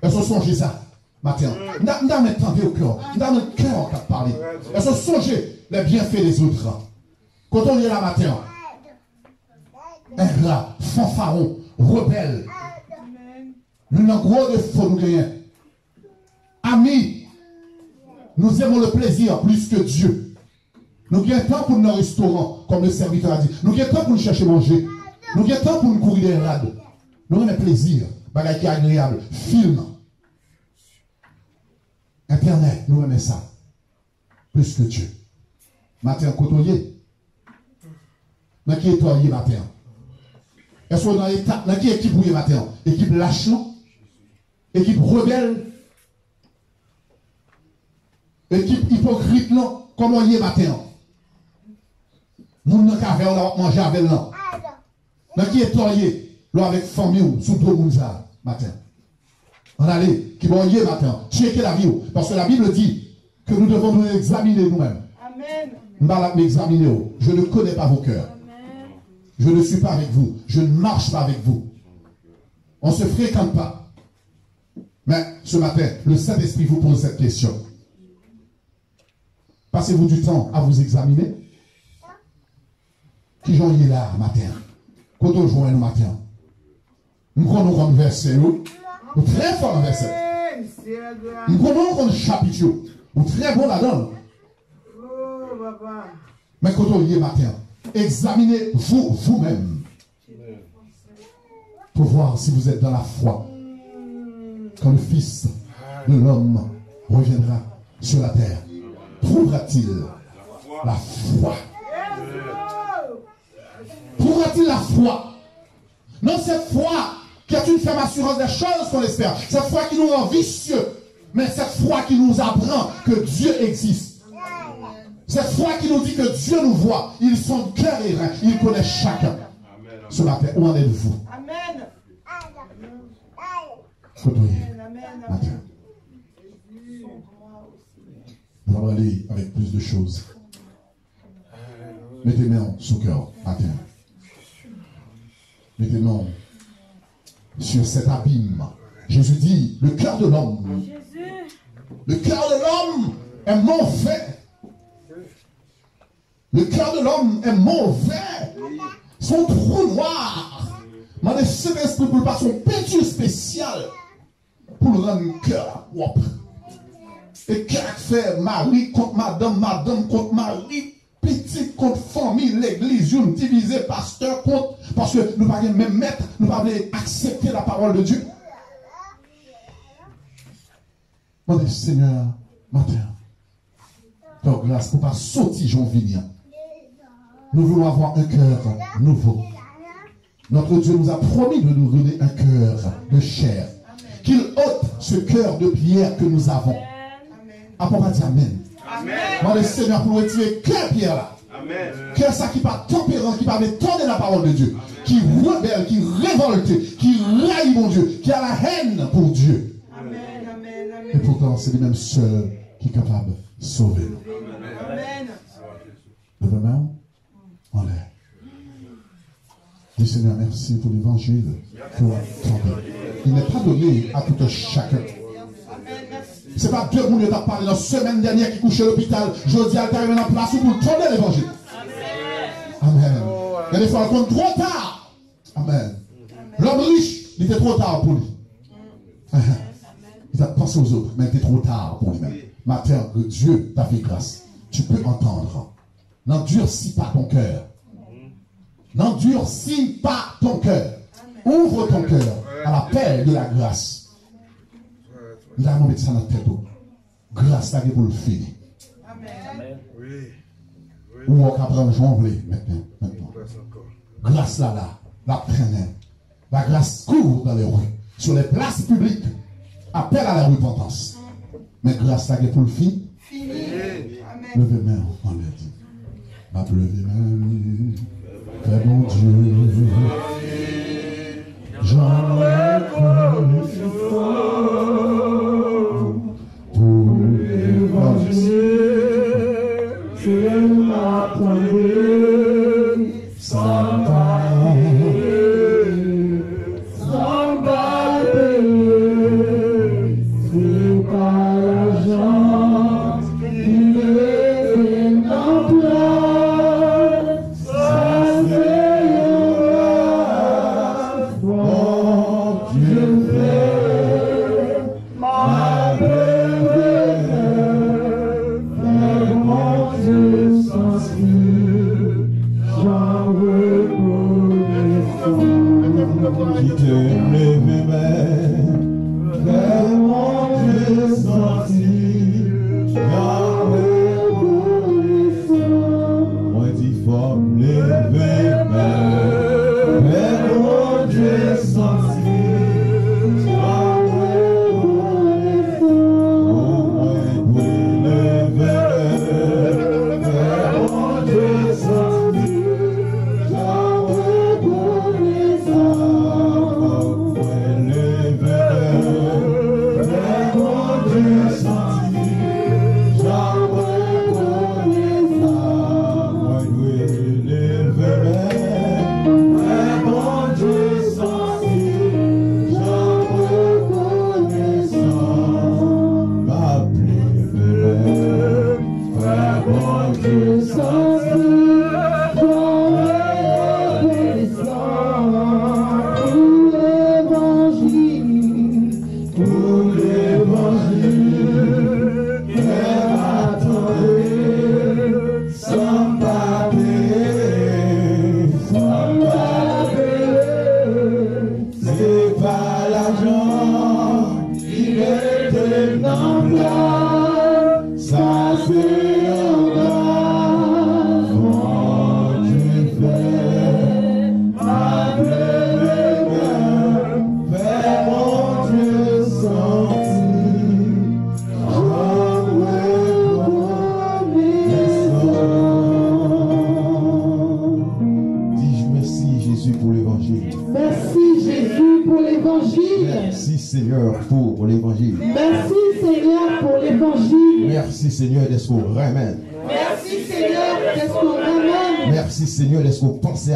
Èske w sonje sa maten an? M ta, m ta renmen tande w kè w. M ta renmen kè w k ap pale. Èske w sonje les bienfaits des autres? Kote w ye la maten an? Engra, fanfaron, rebèl. Youn nan gwo defo nou genyen. Ami, nous aimons le plaisir plus que Dieu. Nou gen tan pou n nan restoran, kòm le sèvitè a di. Nou gen tan pou n chèche manje. Nou gen tan pou n kouri dèyè rad. Nou renmen plezi, bagay ki agreyab, fim, entènèt, nou renmen sa. Plus que Dieu. Maten an, kote w ye? Nan ki eta w ye maten an? Èske w nan eta, nan ki ekip ou ye maten an? Ekip lach lan? Ekip rebèl? Ekip ipokrit lan? Kòman w ye maten an? Moun nan k avè w la, w ap manje avè l lan. Nan ki eta w ye? Lè w avèk fanmi w sou do moun sa a maten. Ann ale, kibò w ye maten an? Tcheke lavi w. Parce que la Bible dit que nous devons nous examiner nous-mêmes. Amen. M pa la pou m egzamine w. Je ne connais pas vos cœurs. Amen. Je ne suis pas avec vous. Je ne marche pas avec vous. On se fréquente pas. Mais ce matin, le Saint-Esprit vous pose cette question. Passez-vous du temps à vous examiner? Kijan w ye la maten an? Kote w jwenn ou maten an? M konnen w konn vèsè yo. Ou trè fò nan vèsè. M konnen w konn chapit yo. Ou trè bon ladan l. Men kote w ye maten an? Examinez-vous vous-même. Pour voir si vous êtes dans la foi quand le Fils de l'homme reviendra sur la terre. Trouvera-t-il la foi? Trouvera-t-il la foi? Non, cette foi qui est une ferme assurance des choses qu'on espère. Cette foi qui nous rend vicieux, mais cette foi qui nous apprend que Dieu existe. Cette foi qui nous dit que Dieu nous voit, il sonde cœur et rein, il connaît chacun. Ce matin, où en êtes-vous? Amen. Kote w ye maten? Nou va prale avèk plis de choz. Mete men w sou kè w maten. Mete men w sur cet abîme. Jésus dit, le cœur de l'homme, le cœur de l'homme est mauvais. Le cœur de l'homme est mauvais. C'est un trou noir. Mande Sentespri pou l pase yon penti espesyal pou l rann kè a pwòp. E kè a k fè mari kont madanm, madanm kont mari, pitit kont fanmi, legliz, youn divize, pastè kont, paske nou pa gen menm mèt, nou pa vle aksepte la parole de Dieu. Mande Senyè a Maten an, fè w gras pou pa soti jan w vini an. Nous voulons avoir un cœur nouveau. Notre Dieu nous a promis de nous donner un cœur de chair. Qu'il ôte ce cœur de pierre que nous avons. Apa w pa di amèn? Mande Senyè pou l retire kè pyè la. Kè sa ki pa tanperan, ki pa vle tande la parole de Dieu, ki rebèl, ki revòlte, ki rayi Bondye, ki a la hèn pou Dye. E poutan, se li menm sèl ki kapab sove nou. Leve men w anlè. Di, Senyè, mèsi pou levanjil ke w ap tande. Il n'est pas donné à tout un chacun. Se pa de moun yo t ap pale nan semèn dènyè ki kouche lopital, jodi a l ta rive nan plas ou pou l tande levanjil. Amèn. Gen de fwa l konn twò ta. Amèn. Lòm rich, li te twò ta pou li. Li t ap panse aux autres, men li te twò ta pou li menm. Maten, Dye ta fè gras. Tu peux entendre. N'endurcis pas ton cœur. N'endurcis pas ton cœur. Ouvre ton cœur à l'appel de la grâce. M ta renmen w met sa nan tèt ou. Gras la gen pou l fini. Ou wè w ka pran l jan w vle mentnan. Gras la la, l ap trennen. La grâce court dans les rues, sur les places publiques. Appel à la repentance. Men gras la gen pou l fi. Fini. Leve men w anlè, di, m ap leve men m. Fè Bondye jan rekonesan pou levanjil. Se m ap tande san pa peye, san pa peye. Se pa lajan ki mete m nan plas. Sa se yon gras Bondye fè. M ap leve men m, fè Bondye santi jan rekonesan. Kite m leve men m, fè Bondye santi jan rekonesan. Mwen di fò m leve men m, fè Bondye santi jan rekonesan. O mwen dwe leve men m, fè Bondye santi jan rekonesan. O mwen leve men m, fè Bondye santi jan rekonesan. Mwen dwe leve men m, fè Bondye santi jan rekonesan. M ap leve men m, fè Bondye santi jan rekonesan pou levanjil. Pou levanjil, kè m ap tande, san m pa peye, san m pa peye. Se pa lajan ki mete m nan plas. Sa se yon gras Bondye fè. M ap leve men m, fè Bondye santi jan rekonesan. Dis mèsi Jezi pou levanjil. Mèsi Jezi pou levanjil. Mèsi Senyè pou levanjil. Mèsi Senyè pou levanjil. Mèsi Senyè dèske w renmen n. Mèsi Senyè dèske w renmen n. Mèsi Senyè dèske w panse